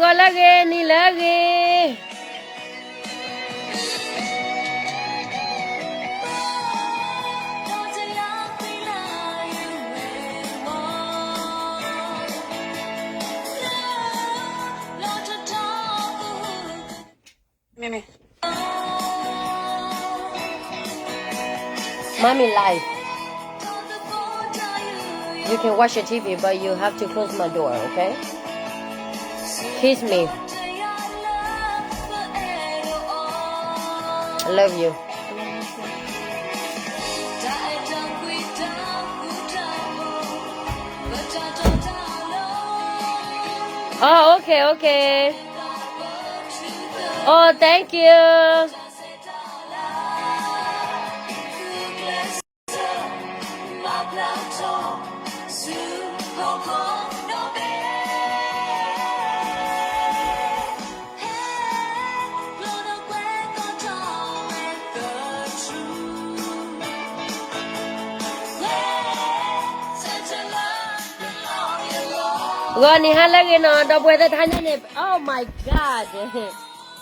ဟါလၢအဂ့ၤ, ဂီၤလၢအဂ့ၤ, နံၤလၢအဂ့ၤ. မ့မ့ၢ် Mommy live. You can watch your T V, but you have to close my door, okay? Kiss me. I love you. Oh, okay, okay. Oh, thank you. ဂီၤနံၤဟါလၢအဂ့ၤနီၤ ဒီပုၢ်ဝဲၢ်သ့ၣ်တဖၣ်န့ၣ်, Oh my God.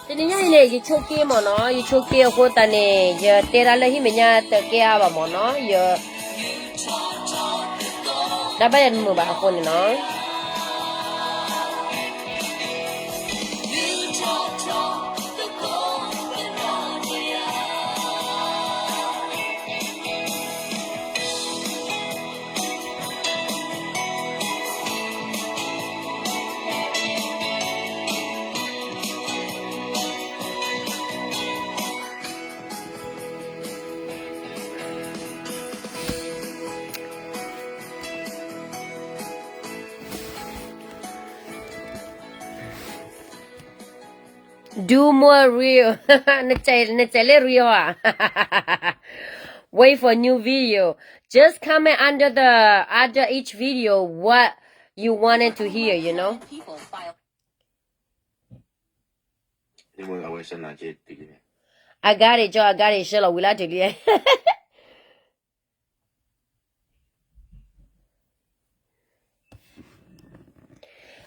တနံၤညါအံၤန့ၣ် ယဆိက့မ့ၢ်နီၤ, ယဆိက့အဃိသတးန့ၣ် ယတဲဒၣ်လၢဟံၣ်မဲာ်ညါတကဲအါဘၣ်မ့ၢ်နီၤ, ယ တၢ်ဘၣ်ယၤတမုာ်ဘၣ်အဃိန့ၣ်နီၤ. Do more reel. နစဲးလၢ reel ဧါ. Wait for new video. Just comment under the, under each video what you wanted to hear, you know? I got it, ကၠီ, I got it, ဆှၢလီၤဝံၤလၢတလံ.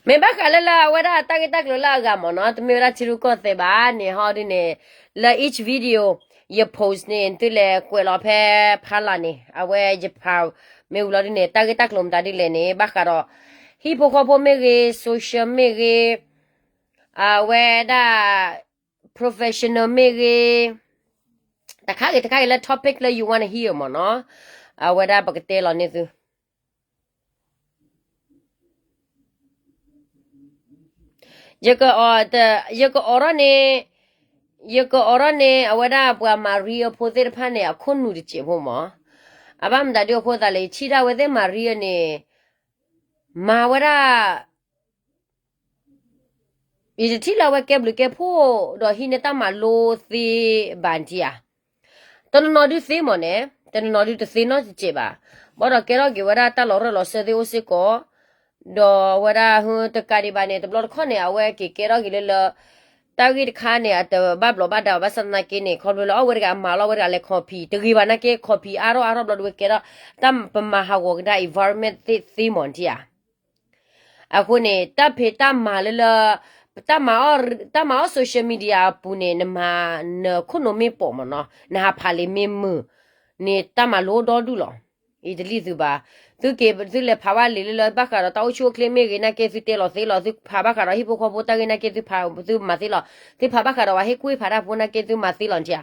မ့ၢ်ဘၣ်ဃးလၢလၢအဝဲဒၣ်တၢ်ဂ့ၢ်တၢ်ကျိၤလၢအဂၤမ့ၢ်နီၤ, တမ့ၢ်ဝဲဒၣ်ထံရူၢ်ကီၢ်သဲးဘၣ်န့ၣ် ဟီဒ်န့ၣ်, လၢ each video ယ post န့ၣ် သုလဲၤကွဲးလီၤဖဲဖးလၢ်န့ၣ် အဝဲယဖးမ့ၢ်ဝံၤလီၤဒ်န့ၣ် တၢ်ဂ့ၢ်တၢ်ကျိၤမတၤဒ်လဲၣ်န့ၣ် ဘၣ်ဃးဒီး ဟံၣ်ဖိဃီဖိမ့ၢ်ဂ့ၤ, social မ့ၢ်ဂ့ၤ, အဝဲဒၣ် professional မ့ၢ်ဂ့ၤ, တခါဂ့ၤတခါဂ့ၤလၢ topic လၢ you wanna hear မ့ၢ်နီၤ, အဝဲဒၣ်ပကတဲလီၤန့ၢ်သု. ယကအိးထီၣ်န့ၣ်, ယကအိးထီၣ်န့ၣ် အဝဲဒၣ်ပှၤမၤရံအဖိသ့ၣ်တဖၣ်န့ၣ် အခိၣ်နူာ်တစဲးဖိမ့ၢ်, အဘၣ်မတၤဒုအဃိသးလဲၣ် ယထံၣ်ဒၣ်ဝဲသ့ၣ်မၤရံအန့ၣ် မၤဝဲဒၣ် ယတထံၣ်လၢအဝဲကဲဘျုးကဲဖှိၣ် ဒီးဟံးန့ၢ်တၢ်မၤလိသ့ဘၣ်နထံၣ်ဧါ. တနီၤနီၤဒုသ့မ့ၢ်န့ၣ်, တနီၤနီၤဒုတသ့နီတစဲးဘၣ်. ဘၣ်ဒီးကဲထီၣ်က့ၤဝဲဒၣ်တၢ်လီၤရၢၢ်လီၤစၢၤသ့ၣ်အိၣ်စ့ၢ်ကီး, ဒီးအဝဲဒၣ်ဟတကးဒံးဘၣ်န့ၣ် တဘျီတခီၣ်န့ၣ် အဝဲက့ၤကဲထီၣ်က့ၤလၢလၢ တၢ်ဂ့ၢ်တခါန့ၣ် အတဘၣ်ဘျီးဘၣ်ဒါဘၣ်ဆၣ်သနာ်က့န့ၣ် ခီဖျိလၢအဝဲတဂၤအမၤလီၤ အဝဲတဂၤလဲၤ copy တဂ့ၤဘၣ်နာ်က့ copy အါထီၣ်အါထီၣ်ဘျီဒုဝဲကဲထီၣ် တၢ်ပမၤဟးဂီၤကဒါ environment သ့ၣ်သ့မ့ၢ်နထံၣ်ဧါ. အဃိန့ၣ် တၢ်ဖံးတၢ်မၤလၢလၢ တၢ်မၤအီၣ် တၢ်မၤအီၣ် social media အပူၤန့ၣ် နမၤ နခိၣ်နူာ်မ့ၢ်ပိာ်မ့ၢ်နီၤ, နဟးဖးလံာ်မ့ၢ်မုာ်န့ၣ် တၢ်မၤလိဒီဒူၣ်လီၤ. ယတလံၣ်သုဘၣ်. သုက့ၤ သုလဲၤဖးဘၣ်လံာ်လၢလၢ ဘၣ်ဃးဒီးတၢ်အိၣ်ဆူၣ်အိၣ်ချ့မ့ၢ်ဂ့ၤနာ်က့ သုတဲလီၤသ့လီၤ, သုဖးဘၣ်ဃးဒီးဟံၣ်ဖိဃီဖိတၢ်ဂ့ၢ်နာ်က့ သုဖး သုမၤသ့လီၤ, သုဖးဘၣ်ဃးဒီးပှၤဟ့ၣ်ကူၣ်ဟ့ၣ်ဖးတၢ်ဖိနာ်က့ သုမၤသ့လီၤ နထံၣ်ဧါ.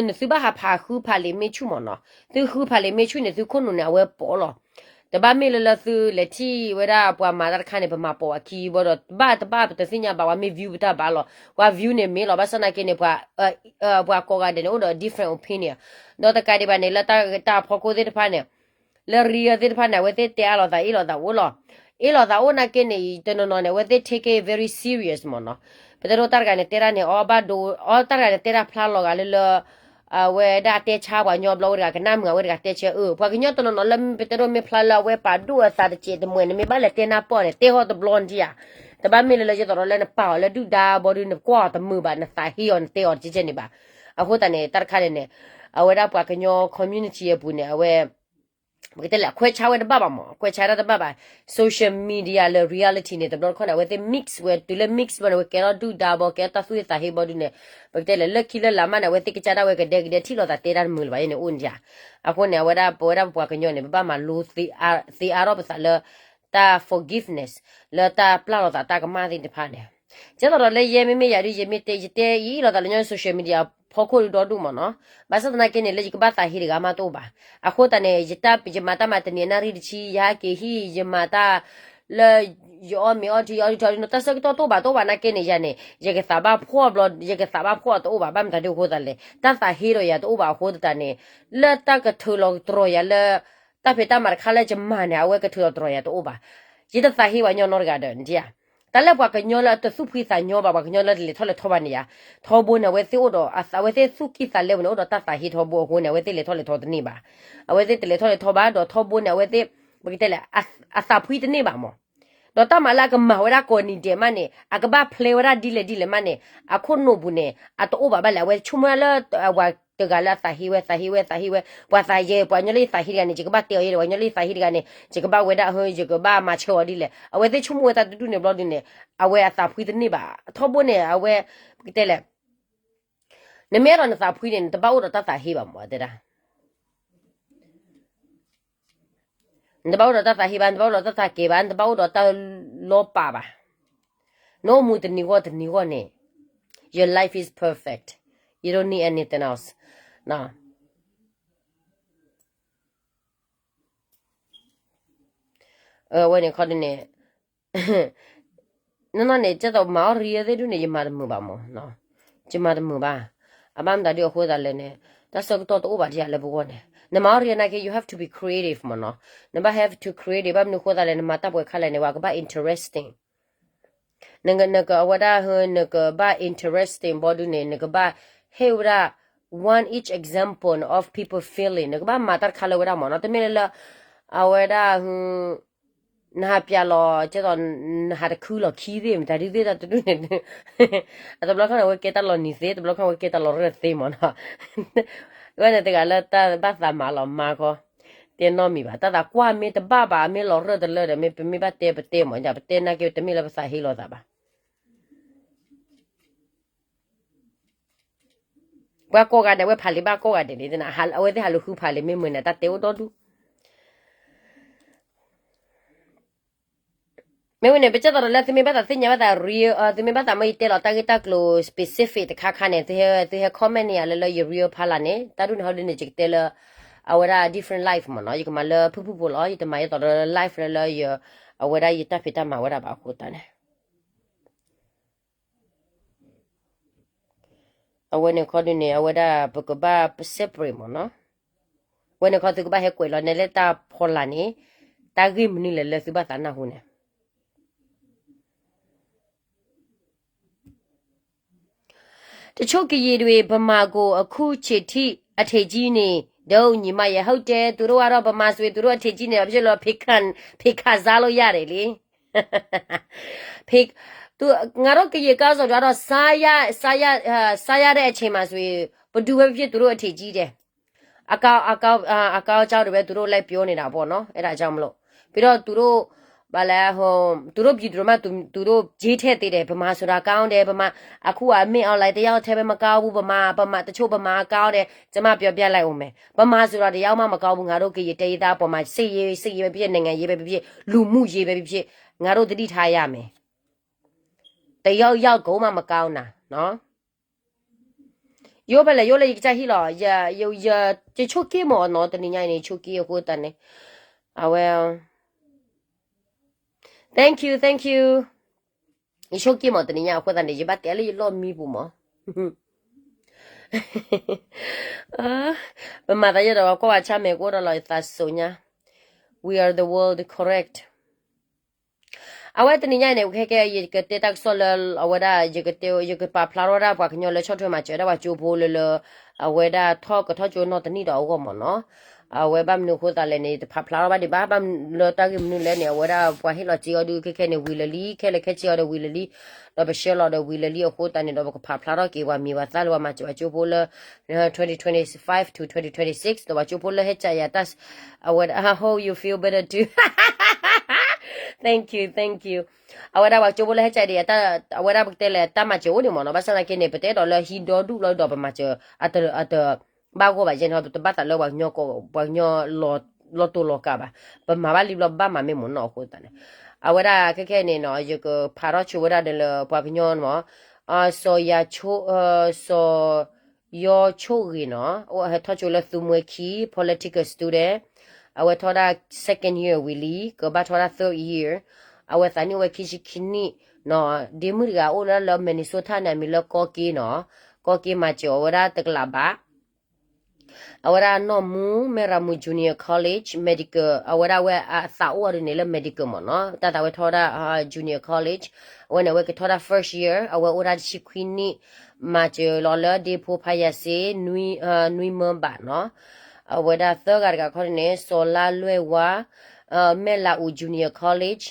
နသုဘၣ်ဟးဖးဃုဖးလံာ်မ့ၢ်ဆူၣ်မ့ၢ်နီၤ, သုဃုဖးလံာ်မ့ၢ်ဆူၣ်န့ၣ် သုခိၣ်နူာ်န့ၣ် အဝဲပိာ်လီၤ. တဘၣ်မ့ၢ်လၢလၢသုလဲၤထံၣ်ဝဲဒၣ်ပှၤမၤတၢ်တခါန့ၣ် ပမၤပိာ်အခံဘီဒီး တဘၣ်တဘၣ်ပတသ့ၣ်ညါဘၣ် ပှၤမ့ၢ် view ပတၢ်ဘၣ်လီၤ, ပှၤ view န့ၣ်မ့ၢ်လီၤ, ဘၣ်ဆၣ်နာ်က့န့ၣ် ပှၤ ပှၤကိးဂၤဒဲးန့ၣ် အိၣ်ဒီး different opinion, ဒီးတကးဒံးဘၣ်န့ၣ် လၢတၢ်ဂ့ၢ်တၢ်ဖီခိၣ်သ့ၣ်တဖၣ်န့ၣ် လၢ real သ့ၣ်တဖၣ်န့ၣ် အဝဲသ့ၣ်တဲအါလိာ်သး အ့ၣ်လိာ်သးအိၣ်လီၤ, အ့ၣ်လိာ်သးအိၣ်နာ်က့န့ၣ် တနီၤနီၤန့ၣ် အဝဲသ့ၣ် take it very serious မ့ၢ်နီၤ, ပတဲဒိတၢ်တဂၤန့ၣ် တဲဒၣ်န့ၣ် အီဘၣ်ဒိ အီတၢ်တဂၤန့ၣ် တဲဒၣ်ဖျါလီၤဂာ်လၢလၢ အဝဲဒၣ်တဲဆါပှၤကညီဘျီဝဲတဂၤ ကနၣ်မုာ်အဝဲတဂၤတဲဆၢအၢ ပှၤကညီတနီၤနီၤလၢ ပတဲဒိမ့ၢ်ဖျါလၢအဝဲပာ်ဒိၣ်အသးတစဲးတမှဲၤန့ၣ် မ့ၢ်ဘၣ်လဲၤတဲနၢ်ပီၢ်န့ၣ် တဲဟီၣ်တဘျီနထံၣ်ဧါ, တဘၣ်မ့ၢ်လၢလၢယသးဒီးလၢနပာ်အီၤလၢဒုၣ်ဒါဘီဒုး နကွၢ်အီၤတမုာ်ဘၣ် နသးဟ့အီၤ နတဲအီၤတကဲကဲန့ၣ်ဘၣ်, အဃိသတးန့ၣ် တၢ်တခါန့ၣ်န့ၣ် အဝဲဒၣ်ပှၤကညီ community အပူၤန့ၣ် အဝဲ ပကတဲလဲၣ် အခွဲးဆါဝဲတဘၣ်ဘၣ်မ့ၢ် အခွဲးဆါဒၣ်တဘၣ်ဘၣ်, social media လၢ reality န့ၣ် တဘျီတခီၣ်န့ၣ် အဝဲသ့ၣ် mix ဝဲ တုၤလၢ mix ဘီန့ၣ် ဝဲကဲထီၣ်ဒုၣ်ဒါဘီ ကဲထီၣ်တၢ်သူၣ်ဟ့သးဟ့ဘီဒုးန့ၣ်, ပကတဲလဲၣ် လၢခံလၢလာ်မးန့ၣ် အဝဲသ့ၣ်ကစၢ်ဒၣ်ဝဲကဒဲကဒဲထံၣ်လိာ်သးတဲတၢ်တမုာ်လၢၤဘၣ်ယဲန့ၣ်အိၣ်န့ၣ်ဧါ, အဃိန့ၣ် အဝဲဒၣ်ပဝဲဒၣ်ပပှၤကညီန့ၣ် ပဘၣ်မၤလိ သ့အါထီၣ်ပသးလၢ တၢ် forgiveness လၢတၢ်ပျၢ်လိာ်သးတၢ်ကမၣ်သ့ၣ်တဖၣ်န့ၣ်, ကဲသိးဒီးလၢယဲမ့မ့ၢ်ယၤဒုး ယမ့ၢ်တဲ ယတဲယအ့ၣ်လိာ်သးလၢညီ social media ဖီခိၣ်ဒီဒူၣ်မ့ၢ်နီၤ, ဘၣ်ဆၣ်သနာ်က့န့ၣ် လၢယကဘၣ်သးဟ့တဂၤမးတအိၣ်ဘၣ်, အဃိသတးန့ၣ် ယတၢ် ယမၤတၢ်မၤတနံၤအနၣ်ရံၣ်တဆံ ယဟဲက့ၤဟံၣ် ယမၤတၢ် လၢ ယအီၣ်မ့ၤအီထံ ယအီထံထီဒုး တၢ်ဆၢကတီၢ်တအိၣ်ဘၣ်တအိၣ်ဘၣ်နာ်က့န့ၣ် ယၤန့ၣ် ယကသးဘၣ်ဖှီၣ်ဘျီ ယကသးဘၣ်ဖှီၣ်တအိၣ်ဘၣ် ဘၣ်မတၤဒုးအဃိသတးလဲၣ် တၢ်သးဟ့ဒီးယၤတအိၣ်ဘၣ်အဃိသတးန့ၣ် လၢတၢ်ကထုးလီၤကတြီၤယၤလၢ တၢ်ဖံးတၢ်မၤတခါလၢယမၤန့ၣ် အဝဲကထုးလီၤကတြီၤယၤတအိၣ်ဘၣ်, ယတသးဟ့ပှၤကညီနီတဂၤဒီး နထံၣ်ဧါ, တၢ်လၢပှၤကညီလၢတသူၣ်ဖှံသးညီဘၣ် ပှၤကညီလၢတလဲၤထီၣ်လဲၤထီဘၣ်န့ၣ်ယၤ, ထီဘိန့ၣ် အဝဲသ့ၣ်အိၣ်ဒီး အဝဲသ့ၣ်သူၣ်ကံၢ်သးလဲပူၤန့ၣ် အိၣ်ဒီးတၢ်သးဟ့ထီဘိအဃိန့ၣ် အဝဲသ့ၣ်လဲၤထီၣ်လဲၤထီတန့ၢ်ဘၣ်, အဝဲသ့ၣ်တလဲၤထီၣ်လဲၤထီဘၣ် ဒီးထီဘိန့ၣ် အဝဲသ့ၣ် ပကတဲလဲၣ် အသးဖှံတန့ၢ်ဘၣ်မး ဒီးတၢ်မၤလၢအကမၤဝဲဒၣ်ကိးနံၤဒဲးမးန့ၣ် အကဘၣ်ဖျဲဝဲဒၣ်ဒ်လဲၣ်ဒ်လဲၣ်မးန့ၣ် အခိၣ်နူာ်ပူၤန့ၣ် အတအိၣ်ဘၣ်ဘၣ်လဲၣ် အဝဲဆိကမိၣ်လၢ ပှၤတဂၤလၢအသးဟ့ဝဲ သးဟ့ဝဲ သးဟ့ဝဲ ပှၤသးယဲ ပှၤကညီလၢယသးဟ့တဂၤန့ၣ် ယကဘၣ်တဲအီၤယဲ ပှၤကညီလၢယသးဟ့တဂၤန့ၣ် ယကဘၣ်ဝဲဒၣ် ယကဘၣ်မၤဆၢအီၤဒ်လဲၣ် အဝဲသ့ၣ်ဆိကမိၣ်ဝဲတၢ်တဒူၣ်န့ၣ်ဘျီဒုးန့ၣ် အဝဲအသးဖှံတန့ၢ်ဘၣ် ထီဘိန့ၣ် အဝဲ ပကတဲလဲၣ် နမ့ၢ်အဲၣ်ဒိးနသးဖှံန့ၣ် နတဘၣ်အိၣ်ဒီးတၢ်သးဟ့ဘၣ်မး တဲဒၣ် နတဘၣ်အိၣ်ဒီးတၢ်သးဟ့ဘၣ် နတဘၣ်အိၣ်ဒီးတၢ်သးကဲၤဘၣ် နတဘၣ်အိၣ်ဒီးတၢ်လီၤပာ်ဘၣ် နအိၣ်မူတနံၤဂီၢ်တနံၤဂီၢ်န့ၣ် your life is perfect, you don't need anything else. အဝဲန့ၣ်ခီဒုးန့ၣ် နီၢ်နီၢ်န့ၣ် ကဲသိးမၤအီၣ်ရံသ့ၣ်ဒုးန့ၣ် ယမၤတမုာ်ဘၣ်မး, ယမၤတမုာ်ဘၣ်, အဘၣ်မတၤဒုးအဃိသတးလဲၣ်န့ၣ် တၢ်ဆၢကတီၢ်တအိၣ်ဘၣ်ဒံးဧါလၢပဂီၢ်န့ၣ် နမၤအီၣ်ရံနာ်က့ you have to be creative မးနီၤ, နဘၣ် have to creative ဘၣ်မနုၤအဃိသတးလဲၣ် နမၤတၢ်ပှဲၤခါလဲၣ်န့ၣ် ပှၤကဘၣ် interesting နက နကအဝဲဒၣ် နကဘၣ် interesting ဘီဒုးန့ၣ် နကဘၣ်ဟ့ၣ်ဝဲဒၣ် one each example of people feeling နကဘၣ်မၤတၢ်တခါလၢဝဲဒၣ်မးနီၤ တမ့ၢ်လၢလၢ အဝဲဒၣ် နဟးပျးလီၤ ကဲသိး နဟးတခုလီၤခံသ့ၣ် မတၤဒုးသ့ၣ်တၢ်တဒူၣ်န့ၣ် အတဘျီခီန့ၣ် အဝဲကဲတၢ်လီၤနံၤသ့ တဘျီခီန့ၣ် အဝဲကဲတၢ်လီၤရၢၢ်သ့မးနီၤ ဝဲန့ၣ်တဂၤလၢတၢ်ဘၣ်သးမၤလီၤမၤခီ တဲနီတမံၤဘၣ် တၢ်သးကွၢ်မ့ၢ်တဘၣ်ဘၣ် မ့ၢ်လီၤရၢၢ်တလၢဒီး မ့ၢ်ပမ့ၢ်ဘၣ်တဲပတဲမး ပတဲနာ်က့ တမ့ၢ်လၢပသးဟ့လိာ်သးဘၣ် ပှၤကိးဂၤဒဲး အဝဲဖးလံာ်ဘၣ်ကိးဂၤဒဲးန့ၣ် အဝဲသ့ၣ်ဟးလူၤဃုဖးလံာ်မ့ၢ်မုာ်န့ၣ် တၢ်တဲအိၣ်ဒီဒူၣ် မ့ၢ်ဝဲန့ၣ် ပကဲသိးဒီးလၢသုမ့ၢ်ဘၣ်သးသ့ၣ်ညါဘၣ်သး real သုမ့ၢ်ဘၣ်သးမ့ၢ်ယတဲလီၤတၢ်ဂ့ၢ်တၢ်ကျိၤ specific တခါခါန့ၣ် သုဟဲ comment န့ၢ်ယၤလၢလၢယ real ဖးလၢ်န့ၣ် တၢ်ဒ်န့ၣ်ဟီဒ်န့ၣ် ယကတဲလၢ အဝဲဒၣ် different life မးနီၤ ယကမၤလၢဖုၣ်ဖုၣ်ဖိလီၤ ယတမၤယဲသိးဒီးလၢ life လၢလၢယ အဝဲဒၣ်ယတၢ်ဖံးတၢ်မၤဝဲဒၣ်ဘၣ်အဃိသတးန့ၣ် အဝဲန့ၣ်ခီဒုးန့ၣ် အဝဲဒၣ်ပကဘၣ် separate မးနီၤ. အဝဲန့ၣ်ခီသုကဘၣ်ဟဲကွဲးလီၤနဲလၢတၢ်ဖီလာ်န့ၣ် တၢ်ဂ့ၢ်မနုၤလဲၣ်လၢသုဘၣ်သးနၢ်ဟူန့ၣ် တချို့ကရင်တွေ ဗမာကို အခုချိန်ထိ အထင်ကြီးနေတုန်း ညီမရဲ့ ဟုတ်တယ် သူတို့ကတော့ ဗမာဆိုရင် သူတို့ အထင်ကြီးနေ ဘာဖြစ်လို့လဲ ဖေခံ ဖေခံစားလို့ရတယ်လေ ဖေ သူ ငါတို့ကရင်ကောက်ဆိုတော့ စားရ စားရ အာ စားရတဲ့အချိန်မှာဆိုရင် ဘယ်သူပဲဖြစ်ဖြစ် သူတို့ အထင်ကြီးတယ် အကောင်း အကောင်း အာ အကောင်းအကြောင်းတွေပဲ သူတို့ လိုက်ပြောနေတာပေါ့နော် အဲ့ဒါကြောင့်မလို့ ပြီးတော့ သူတို့ ဘၣ်လဲၣ်, သူတို့ပြည်သူတွေမှ သူတို့ ရေးထဲ့သေးတယ်, ဗမာဆိုတာကောင်းတယ်, ဗမာ, အခုက မင်းအောင်လှိုင် တစ်ယောက်ထဲပဲ မကောင်းဘူး, ဗမာ, ဗမာ, တချို့ဗမာကောင်းတယ်, ကျွန်မပြောပြလိုက်ဦးမယ်, ဗမာဆိုတာတစ်ယောက်မှ မကောင်းဘူး, ငါတို့ကရင်တိုင်းရင်းသားအပေါ်မှာ စစ်ရေး, စစ်ရေးပဲဖြစ်ဖြစ်, နိုင်ငံရေးပဲဖြစ်ဖြစ်, လူမှုရေးပဲဖြစ်ဖြစ်, ငါတို့သတိထားရမယ်, တစ်ယောက်ယောက်ကိုမှ မကောင်းတာနော်. ယိဖဲလဲၣ်, ယိလၢယကစၢ်ဟံၣ်လီၤ, ယ, ယ, ယ, ယဆိက့မ့ၢ်နီၤ, တနံၤညါအံၤန့ၣ် ယဆိက့အဃိသတးန့ၣ်, အဝဲ, thank you, thank you, ယဆိက့မ့ၢ်တနံၤညါအဃိသတးန့ၣ် ယဘၣ်တဲလၢယလီၢ်မံပူၤမ့ၢ် ပမၤသးယဲဒီး ပှၤကွၢ်ပှၤဆါမဲာ်ကအိၣ်ဒီးလီၤ ယသးစိၤညါ, we are the world, correct. အဝဲတနံၤညါအံၤန့ၣ် ခဲကဲ ယကတဲတၢ်ကစီၣ်လၢ အဝဲဒၣ် ယကတဲ, ယကပာ်ဖျါထီၣ်ဝဲဒၣ်ပှၤကညီလၢဆီၣ်ထွဲမၤစၢၤဝဲဒၣ်ပှၤကၠိဖိလၢလၢ အဝဲဒၣ်ထီၣ်ကထီၣ်ကၠိနီၢ်တနံၣ်ဒီးအဂီၢ်မ့ၢ်နီၤ. အဝဲဘၣ်မနုၤအဃိသတးလဲၣ်န့ၣ် တဖးဖျါထီၣ်ဘၣ်ဒံးဘၣ်, ဘၣ်လၢတၢ်ဂ့ၢ်မနုၤလဲၣ်န့ၣ် အဝဲဒၣ်ပှၤဟ့ၣ်လီၤစ့အီၤဒုး ခဲခဲန့ၣ် ဝံၤလၢာ်လံ, ခဲလၢာ်ခဲဆ့အီၤဒီးဝံၤလၢာ်လံ, ဒီးပဆှၢလီၤဒီးဝံၤလၢာ်လံအဃိသတးန့ၣ်ဒီး ပကဖးဖျါထီၣ်က့ၤပှၤမံၤပှၤသၣ်လၢပှၤမၤစၢၤပှၤကၠိဖိလၢ twenty twenty-five to twenty twenty-six ဒီးပှၤကၠိဖိလၢဟဲကၠးယၤတၢ်, အဝဲဒၣ် I hope you feel better too. Thank you, thank you. အဝဲဒၣ်ပှၤကၠိဖိလၢဟဲကၠးဒံးယၤတၢ်, အဝဲဒၣ်ပကတဲလဲၣ် တၢ်မၤစၢၤအိၣ်ဒံးမ့ၢ်နီၤ, ဘၣ်ဆၣ်သနာ်က့န့ၣ် ပတအဲၣ်ဒိးလၢဟံးဒီဒူၣ်လီၤဒီးပမၤစၢၤ, အတ, အတဘၣ်ဂီၢ်ဘၣ်ယဲန့ၣ် ပတဘၣ်သးလၢပှၤကညီ, ပှၤကညီလီၤတိၢ်လီၤကးဘၣ်, ပမၤဘၣ်လံဘျီဘၣ်မၤမ့ၢ်မ့ၢ်နီၤ အဃိသတးန့ၣ်, အဝဲဒၣ်ခဲခဲန့ၣ်နီၤ ယကဖးထီၣ်ဆိဝဲဒၣ်ဒီးလၢပှၤကညီမ့ၢ်, စီၤယၤဆိ, စီၤ ယီၤဆိၣ်ဂ့ၤနီၤ, ဟဲထီၣ်ဆိလၢသူမှဲခံ political student, အဝဲထီၣ်ဒၣ် second year ဝံၤလံ ကဘၣ်ထီၣ်ဒၣ် third year, အဝဲသးနံၣ်အိၣ်ဝဲခံဆံခံနံၣ်နီၤ, ဒ့မုၣ်တဂၤအိၣ်လၢ လၢ Minnesota န့ၣ် အမံၤလၢကီက့နီၤ, ကီက့မၤစၢၤအီၤဝဲဒၣ်တကလးဘး အဝဲဒၣ်နီၢ်မူ မဲၢ်ရၤမူ Junior College Medical အဝဲဒၣ်ဝဲအသးအိၣ်အီၤဒ်န့ၣ်လၢ medical မ့ၢ်နီၤ, တၢ်သးဝဲထီၣ်ဒၣ် Junior College, အဝဲန့ၣ် အဝဲကထီၣ်ဒၣ် first year, အဝဲအိၣ်ဒၣ်တဆံခွံနံၣ်, မၤစၢၤလီၤလၢဒ့ဖိဖးယၤစ့ နွံမၢဘးနီၤ, အဝဲဒၣ်သၢဂၤတဂၤခီန့ၣ် စီၤလါလွဲၢ်ဝါ, မဲၢ်လးအူ Junior College,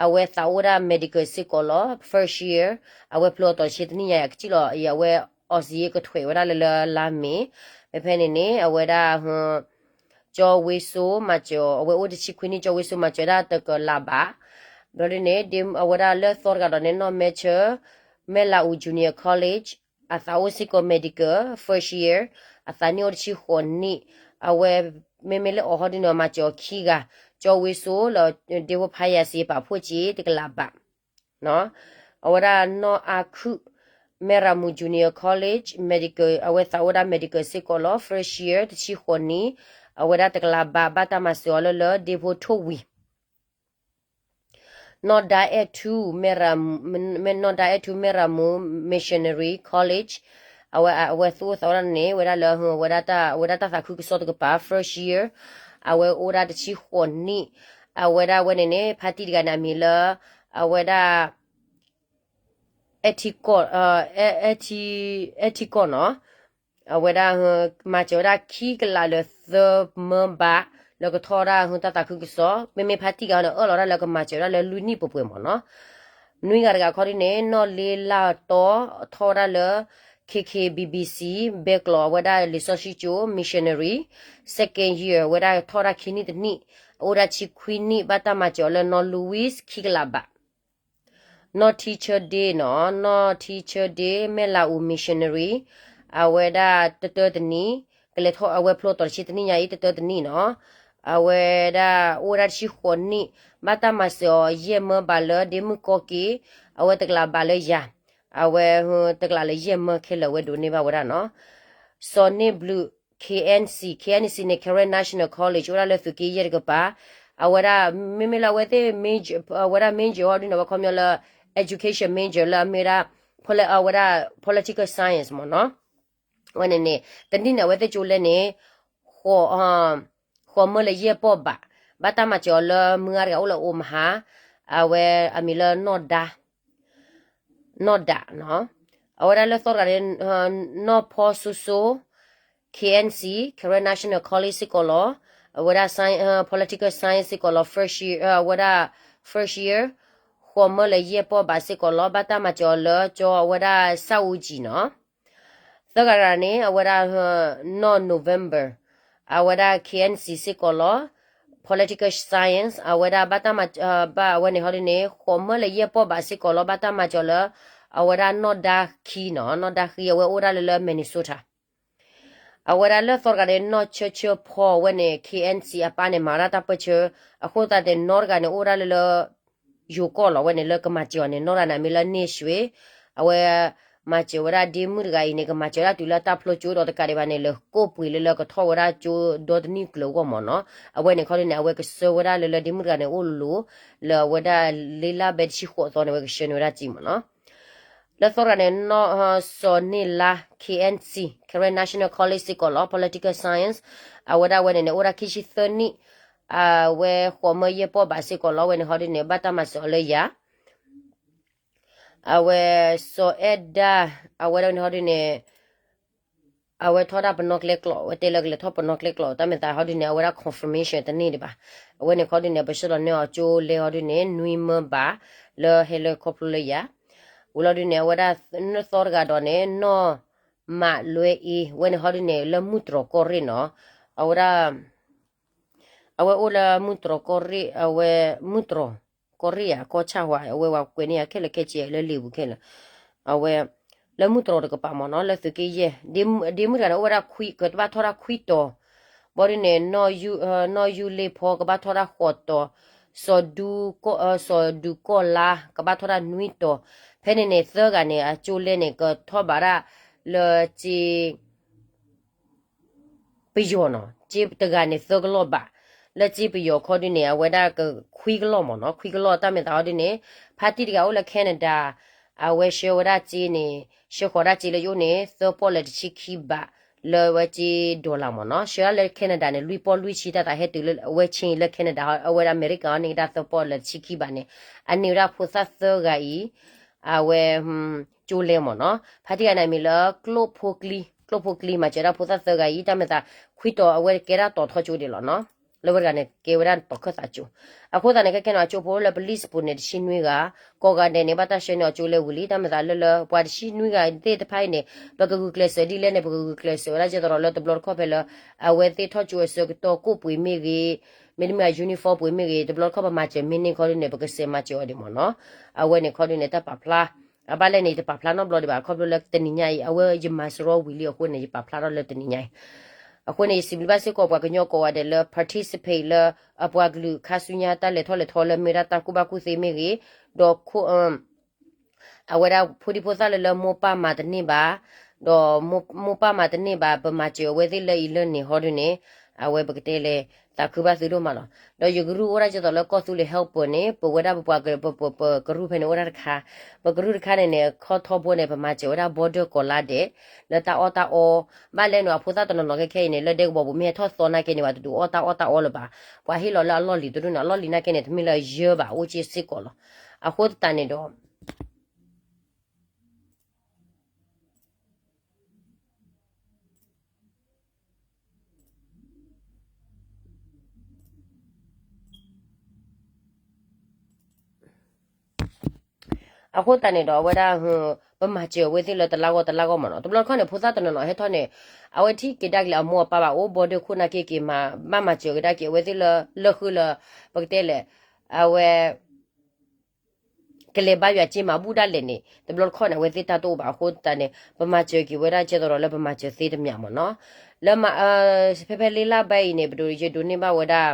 အဝဲသးအိၣ်ဒၣ် medical စ့ၢ်ကီးလီၤ first year, အဝဲဖျိအတီၤတဆံတနံၣ်ညါအံၤ ကစံၣ်လီၤအံၤ အဝဲအီၣ်စံးယ့ကထွဲးဝဲဒၣ်လၢလါမ့ၤ, ဖဲဖဲန့ၣ်န့ၣ် အဝဲဒၣ် ကၠီဝ့စိမၤစၢၤ, အဝဲအိၣ်တဆံခွံနံၣ် ကၠီဝ့စိမၤစၢၤဒၣ်တကလးဘး, ဘျီဒ်န့ၣ် အဝဲဒၣ်လၢသီတဂၤဒီးန့ၣ် နီၢ်မဲဆၢ, မဲၢ်လးအူ Junior College, အသးအိၣ်စ့ၢ်ကီး medical first year, အသးနံၣ်အိၣ်တဆံဃိးနံၣ်, အဝဲ မ့မ့ၢ်လၢအီၤဟီဒ်န့ၣ် မၤစၢၤအီၤခံဂၤ, ကၠီဝ့စိလၢဒ့ဖိဖးယၤစ့ပာ်ဖှိၣ်က့ၤတကလးဘး အဝဲဒၣ်နီၢ်အါခုၣ်, မဲၢ်ရၤမူ Junior College medical, အဝဲသးအိၣ်ဒၣ် medical စ့ၢ်ကီးလီၤ first year တဆံဃိးနံၣ်, အဝဲဒၣ်တကလးဘး ဘၣ်တၢ်မၤစၢၤအီၤလၢလၢဒ့ဖိထိၣ်ဝံၤ, နီၢ်ဒါအဲၣ်ထူ, နီၢ်ဒါအဲၣ်ထူ မဲၢ်ရၤမူ Missionary College, အဝဲ, အဝဲသူၣ်အိၣ်သးအိၣ်ဒၣ်န့ၣ် ဝဲဒၣ်လၢ ဝဲဒၣ်တၢ်, ဝဲဒၣ်တၢ်သးခုကစီၣ်တကပၤ first year, အဝဲအိၣ်ဒၣ်တဆံဃိးနံၣ်, အဝဲဒၣ်ဝဲန့ၣ်န့ၣ် ဖါတံၢ်တဂၤန့ၣ် အမံၤလၢ အဝဲဒၣ် အဲထံကီၢ်, အဲထံ, အဲထံကီၢ်နီၤ, အဝဲဒၣ် မၤစၢၤဝဲဒၣ်ခံကလးလၢသၢမၢဘး လၢကထီၣ်ဝဲဒၣ်တၢ်သးခုကစီၣ်, မ့မ့ၢ်ဖါတံၢ်ဂၤန့ၣ် အၢၣ်လီၤဒၣ်လၢကမၤစၢၤဝဲဒၣ်လၢလွံၢ်နံၣ်ပှဲၤပှဲၤမ့ၢ်နီၤ, နွံဂၤတဂၤခီဒ်န့ၣ် နီၢ်လ့လၢ်တီ ထီၣ်ဝဲဒၣ်လၢ K K B B C ဘဲကျိၤ အဝဲဒၣ်လံာ်စီဆှံကၠိ missionary, second year အဝဲဒၣ်ထီၣ်ဝဲဒၣ်ခံနံၣ်တနံၣ်, အအိၣ်ဒၣ်ဆံခွံနံၣ် ဘၣ်တၢ်မၤစၢၤအီၤလၢနီၢ် Louis ခံကလးဘး နီၢ် teacher day နီၤ, နီၢ် teacher day မဲၢ်လးအူ missionary, အဝဲဒၣ်တတၢတနံၣ်, ကလဲၤထီၣ်အဝဲဖျိတီၤတဆံတနံၣ်ညါအံၤ တတၢတနံၣ်နီၤ, အဝဲဒၣ်အိၣ်ဝဲဒၣ်တဆံဃိးနံၣ်, ဘၣ်တၢ်မၤစၢၤအီၤ ယဲၢ်မၢဘးလၢဒ့မုၣ်ကီက့, အဝဲတကလးဘးလၢယၤ, အဝဲတကလးလၢယဲၢ်မၢခဲလၢာ်ဝဲဒိးန့ၢ်ဘၣ်ဝဲဒၣ်နီၤ စီၤန့ၢ်ဘျုး K N C, K N C န့ၣ် Karen National College အိၣ်ဒၣ်လၢသုးက့ယဲၢ်တကပၤ, အဝဲဒၣ် မ့မ့ၢ်လၢအဝဲသ့ၣ် အဝဲဒၣ် major ဟီဒ်န့ၣ် အဝဲခီပညီလၢ education major လၢအမ့ၢ်ဝဲဒၣ် အဝဲဒၣ် political science မ့ၢ်နီၤ, အဝဲန့ၣ်န့ၣ် တနံၣ်န့ၣ် အဝဲသ့ၣ်ကၠိလဲန့ၣ် ဃိးမၢလၢယဲၢ်ပီၢ်ဘး, ဘၣ်တၢ်မၤစၢၤအီၤလၢမုၢ်ဂၤတဂၤအိၣ်လၢအအိၣ်မဟါ, အဝဲအမံၤလၢနီၢ်ဒါ နီၢ်ဒါနီၤ, အဝဲဒၣ်လၢသီတဂၤန့ၣ် နီၢ်ဖီစိစိ K N C, Karen National College စ့ၢ်ကီးလီၤ, အဝဲဒၣ် political science စ့ၢ်ကီးလီၤ first year, အဝဲဒၣ် first year, ဃိးမၢလၢယဲၢ်ပီၢ်ဘးစ့ၢ်ကီးလီၤ, ဘၣ်တၢ်မၤစၢၤအီၤလၢကၠီအဝဲဒၣ် စၣ်အူကၠံနီၤ သၢဂၤတဂၤန့ၣ် အဝဲဒၣ် နီၢ် November, အဝဲဒၣ် K N C စ့ၢ်ကီးလီၤ, political science အဝဲဒၣ်ဘၣ်တၢ်မၤ ဘၣ်အဝဲန့ၣ်ဟီဒုန့ၣ် ဃိးမၢလၢယဲၢ်ပီၢ်ဘးစ့ၢ်ကီးလီၤ ဘၣ်တၢ်မၤစၢၤလၢ အဝဲဒၣ်နီၢ်ဒါခံနီၤ နီၢ်ဒါခံ အဝဲအိၣ်ဒၣ်လၢလၢ Minnesota အဝဲဒၣ်လၢသီတဂၤန့ၣ် နီၢ်ဆၢဆၢဖီဝဲန့ၣ် K N C အပၢ်န့ၣ် မၤဝဲဒၣ်တၢ်ပၢၢ်ဆၢ, အဃိသတးန့ၣ် နီၢ်တဂၤန့ၣ် အိၣ်ဒၣ်လၢလၢ ယိၤကီၢ်လီၤ ဝဲန့ၣ်လၢကမၤစၢၤအီၤန့ၣ် နီၢ်တဂၤန့ၣ် မ့ၢ်လၢန့ၢ်ဆွ့, အဝဲ မၤစၢၤဝဲဒၣ်ဒ့မုၣ်တဂၤအံၤန့ၣ် ကမၤစၢၤဝဲဒၣ်တုၤလၢတၢ်ဖျိကၠိဒီးတကးဒံးဘၣ်န့ၣ် လၢကိၣ်ပှ့ၤလၢလၢကထီၣ်ဝဲဒၣ်ကၠိဒီတနံၣ်ကျၢၤအဂီၢ်မ့ၢ်နီၤ, အဝဲန့ၣ်ခီဒုန့ၣ် အဝဲကဆှၢဝဲဒၣ်လၢလၢဒ့မုၣ်တဂၤန့ၣ် အိၣ်လိၤလိၤ လၢအဝဲဒၣ်လ့လါဘဲတဆံဃိးသီန့ၣ် အဝဲကဆှၢန့ၢ်ဝဲဒၣ်စ့မ့ၢ်နီၤ လၢသီတဂၤန့ၣ် နီၢ်စီၤန့ၢ်လါ K N C, Karen National College စ့ၢ်ကီးလီၤ political science, အဝဲဒၣ်ဝဲန့ၣ်န့ၣ် အိၣ်ဒၣ်ခံဆံသၢနံၣ်, အဝဲဃိးမၢယဲၢ်ပီၢ်ဘးစ့ၢ်ကီးလီၤ ဝဲန့ၣ်ဟီဒုန့ၣ် ဘၣ်တၢ်မၤစၢၤအီၤလၢယၤ အဝဲ စီၤအဲၣ်ဒၣ် အဝဲဒၣ်န့ၣ်ဟီဒုန့ၣ် အဝဲထီၣ်ဒၣ်ပနီၣ်ကျဲကျိး အဝဲတဲလၢကလဲၤထီၣ်ပနီၣ်ကျဲကျိး တၢ်မဲာ်သးဟီဒုန့ၣ် အဝဲဒၣ် confirmation တန့ၢ်ဒံးဘၣ်. အဝဲန့ၣ်ခီဒုန့ၣ် ပဆှၢလီၤန့ၢ်အီၤကၠိလဲဟီဒုန့ၣ် နွံမၢဘး လၢဟဲလၢခီဖျိလၢယၤ ဝံၤလီၤဒုန့ၣ် အဝဲဒၣ်နသီတဂၤဒီးန့ၣ် နီၢ်မးလွဲအ့ ဝဲန့ၣ်ဟီဒုန့ၣ် လၢမုၢ်တြီၤကီၢ်ရ့ၣ်နီၤ အဝဲဒၣ် အဝဲအိၣ်လၢမုၢ်တြီၤကီၢ်ရ့ၣ် အဝဲမုၢ်တြီၤကီၢ်ရ့ၣ်ဧါ ကီၢ်ဆၣ်ဝါ အဝဲဝဲကွဲးန့ၢ်ယၤခဲလၢာ်ခဲဆ့လၢလံာ်ပူၤခဲလၢာ် အဝဲ လၢမုၢ်တြီၤတကပၤမ့ၢ်နီၤ လၢသုးက့ယဲၢ် ဒ့မုၣ်တဂၤန့ၣ် အိၣ်ဝဲဒၣ်ခွံ ကဘၣ်ထီၣ်ဒၣ်ခွံတီၤ ဘီဒုန့ၣ် နီၢ်ယူလ့ၣ်ဖီ ကဘၣ်ထီၣ်ဒၣ်ဃိးတီၤ စီၤဒူ စီၤဒူကီၢ်လါ ကဘၣ်ထီၣ်ဒၣ်နွံတီၤ ဖဲန့ၣ်န့ၣ် သၢဂၤန့ၣ် အကၠိလဲန့ၣ် ကထီၣ်ဘးဒၣ်လၢစ့ ပယီၤနီၤ စ့တဂၤန့ၣ်သၢကလီၢ်ဘး လၢစ့ပယီၤခီဒုန့ၣ် အဝဲဒၣ်ကခွံကလီၢ်မ့ၢ်နီၤ ခွံကလီၢ် တၢ်မဲာ်သးဟီဒုန့ၣ် ဖါတံၢ်တဂၤအိၣ်လၢ Canada အဝဲဆှၢဝဲဒၣ်စ့န့ၣ် ဆှၢဃီၤဒၣ်စ့လၢယအိၣ်န့ၣ် သၢပီၢ်လၢတဆံခံဘး လၢဝဲစ့ dollar မ့ၢ်နီၤ ဆှၢဒၣ်လၢ Canada န့ၣ် လွံၢ်ပီၢ်လွံၢ်ဆံတၢ်သးဟဲတုၤလၢအဝဲဆ့လၢ Canada အဝဲဒၣ်အမဲရကၤအီၤန့ၣ်ကဒၣ်သၢပီၢ်လၢတဆံခံဘးန့ၣ် အန့ၢ်ဝဲဒၣ်ဖိသၣ်သၢဂၤအံၤ အဝဲ ကၠိလဲမ့ၢ်နီၤ ဖါတံၢ်ဂၤန့ၣ်မံၤလၢ ကျိၣ်ဖိကျံ ကျိၣ်ဖိကျံ မၤစၢၤဒၣ်ဖိသၣ်သၢဂၤအံၤ တၢ်မဲာ်သး ခွံတီၤအဝဲကဲဒၣ်တီၤထီကၠိဒံးလီၤနီၤ လၢဝဲတဂၤန့ၣ် ကဲဝဲဒၣ်တီၤခၢၣ်သးကၠိ အဃိသတးန့ၣ် ခဲကဲနီၤ အကၠိဖိလၢ police ပူၤန့ၣ် တဆံနွံဂၤ ကိးဂၤဒဲးန့ၣ် ဘၣ်တၢ်ဆှၢန့ၢ်အီၤကၠိလဲဝံၤလံ တၢ်မဲာ်သးလၢလၢ ပှၤတဆံနွံဂၤသ့ၣ်တဖၣ်အံၤန့ၣ် ပကဂုာ်ကျဲးစၢးဒ်လဲၣ်န့ၣ် ပကဂုာ်ကျဲးစၢးဝဲဒၣ်ကဲသရီးလၢတဘျီတခီၣ်ဖဲလၢ အဝဲသ့ၣ်ထီၣ်ကၠိအဆၢကတီၢ် ကိၣ်ပှ့ၤမ့ၢ်ဂ့ၤ မ့တမ့ၢ် uniform ပှ့ၤမ့ၢ်ဂ့ၤ တဘျီတခီၣ်ပမၤစၢၤမ့ၢ်န့ၢ်ခီဒုန့ၣ် ပကစဲးမၤစၢၤအီၤဒံးမ့ၢ်နီၤ အဝဲန့ၣ်ခီဒုန့ၣ် တၢ်ပာ်ဖျါ အဘၣ်လဲၣ်န့ၣ် ယတပာ်ဖျါနီတဘျီဒံးဘၣ် ခီဖျိလၢတနံၤညါအံၤ အဝဲယမၤစရီဝံၤလံအဃိန့ၣ် ယပာ်ဖျါထီၣ်လၢတနံၤညါအံၤ အဃိန့ၣ် ယစံးဘျုးဘၣ်စ့ၢ်ကီးပှၤကညီကိးဂၤဒဲးလၢ participate လၢအပှၤကလုာ်ခါဆူညါတၢ်လဲၤထီၣ်လဲၤထီလၢမ့ၢ်ဝဲဒၣ်တၢ်ကူၣ်ဘၣ်ကူၣ်သ့မ့ၢ်ဂ့ၤ ဒီးခိၣ် အဝဲဒၣ်ဖိဒံဖိသၣ်လၢလၢမိၢ်ပၢ်မၤတန့ၢ်ဘၣ်, ဒီးမိၢ်ပၢ်မၤတန့ၢ်ဘၣ် ပမၤစၢၤအဝဲသ့ၣ်လၢအံၤလၢန့ၣ်ဟီဒုန့ၣ်, အဝဲပကတဲလဲၣ် သးခုဘၣ်သုဒိၣ်မးလီၤ. ဒီးယကရူၢ်အိၣ်ဒၣ်ကၠီသိးလၢကီၢ်သူလ့ၤ helper န့ၣ် ပဝဲဒၣ်ပပှၤက ပကရူၢ်ဖဲန့ၣ်အိၣ်ဒၣ်တခါ, ပကရူၢ်တခါန့ၣ်န့ၣ် ခီထီဘိန့ၣ် ပမၤစၢၤဝဲဒၣ် border ကိးလါဒဲး လၢတၢ်အီၣ်တၢ်အီ, ဘၣ်လဲၣ်န့ၣ် အဖိသၣ်တနီၤနီၤခဲခဲအံၤန့ၣ် လၢဒဲကဝီၤပူၤမ့ၢ်ဟဲထီၣ်သီနာ်က့န့ၣ် ပှၤတဒုးအီၣ်တၢ်အီၣ်တၢ်အီလၢၤဘၣ်, ပှၤဟ့ၣ်လီၤလၢအလီၢ်လံၤတဒိၣ်န့ၣ် အလီၢ်လံၤနာ်က့န့ၣ် တမ့ၢ်လၢယၢဘၣ် အိၣ်က့စ့ၢ်ကီးလီၤ. အဃိသတးန့ၣ်ဒီး အဃိသတးန့ၣ်ဒီး အဝဲဒၣ် ပမၤစၢၤအဝဲသ့ၣ်လၢတလါဂီၢ်တလါဂီၢ်မ့ၢ်နီၤ, တဘျီတခီၣ်န့ၣ် ဖိသၣ်တနီၤနီၤဟဲထီၣ်န့ၣ် အဝဲထံၣ်က့ၤဒၣ်က့ၤလၢအမိၢ်အပၢ်ဘၣ် အိၣ် border ခိၣ်နာ်က့က့ၤမၤ ဘၣ်မၤစၢၤကဒါက့ၤအဝဲသ့ၣ်လၢ လၢဃုလၢ ပကတဲလဲၣ် အဝဲ ကလဲၤဘါယွၤစ့မၤဘူၣ်ဒၣ်လဲာ်န့ၣ် တဘျီတခီၣ်န့ၣ် အဝဲသ့ၣ်တၢ်တအိၣ်ဘၣ်အဃိသတးန့ၣ် ပမၤစၢၤက့ၤဝဲဒၣ်ကဲသိးဒီးလၢပမၤစၢၤသ့တမံၤမ့ၢ်နီၤ, လၢ ဖဲဖဲလ့လၢဘဲအံၤန့ၣ် ပဒိးယဒိးန့ၢ်ဘၣ်ဝဲဒၣ်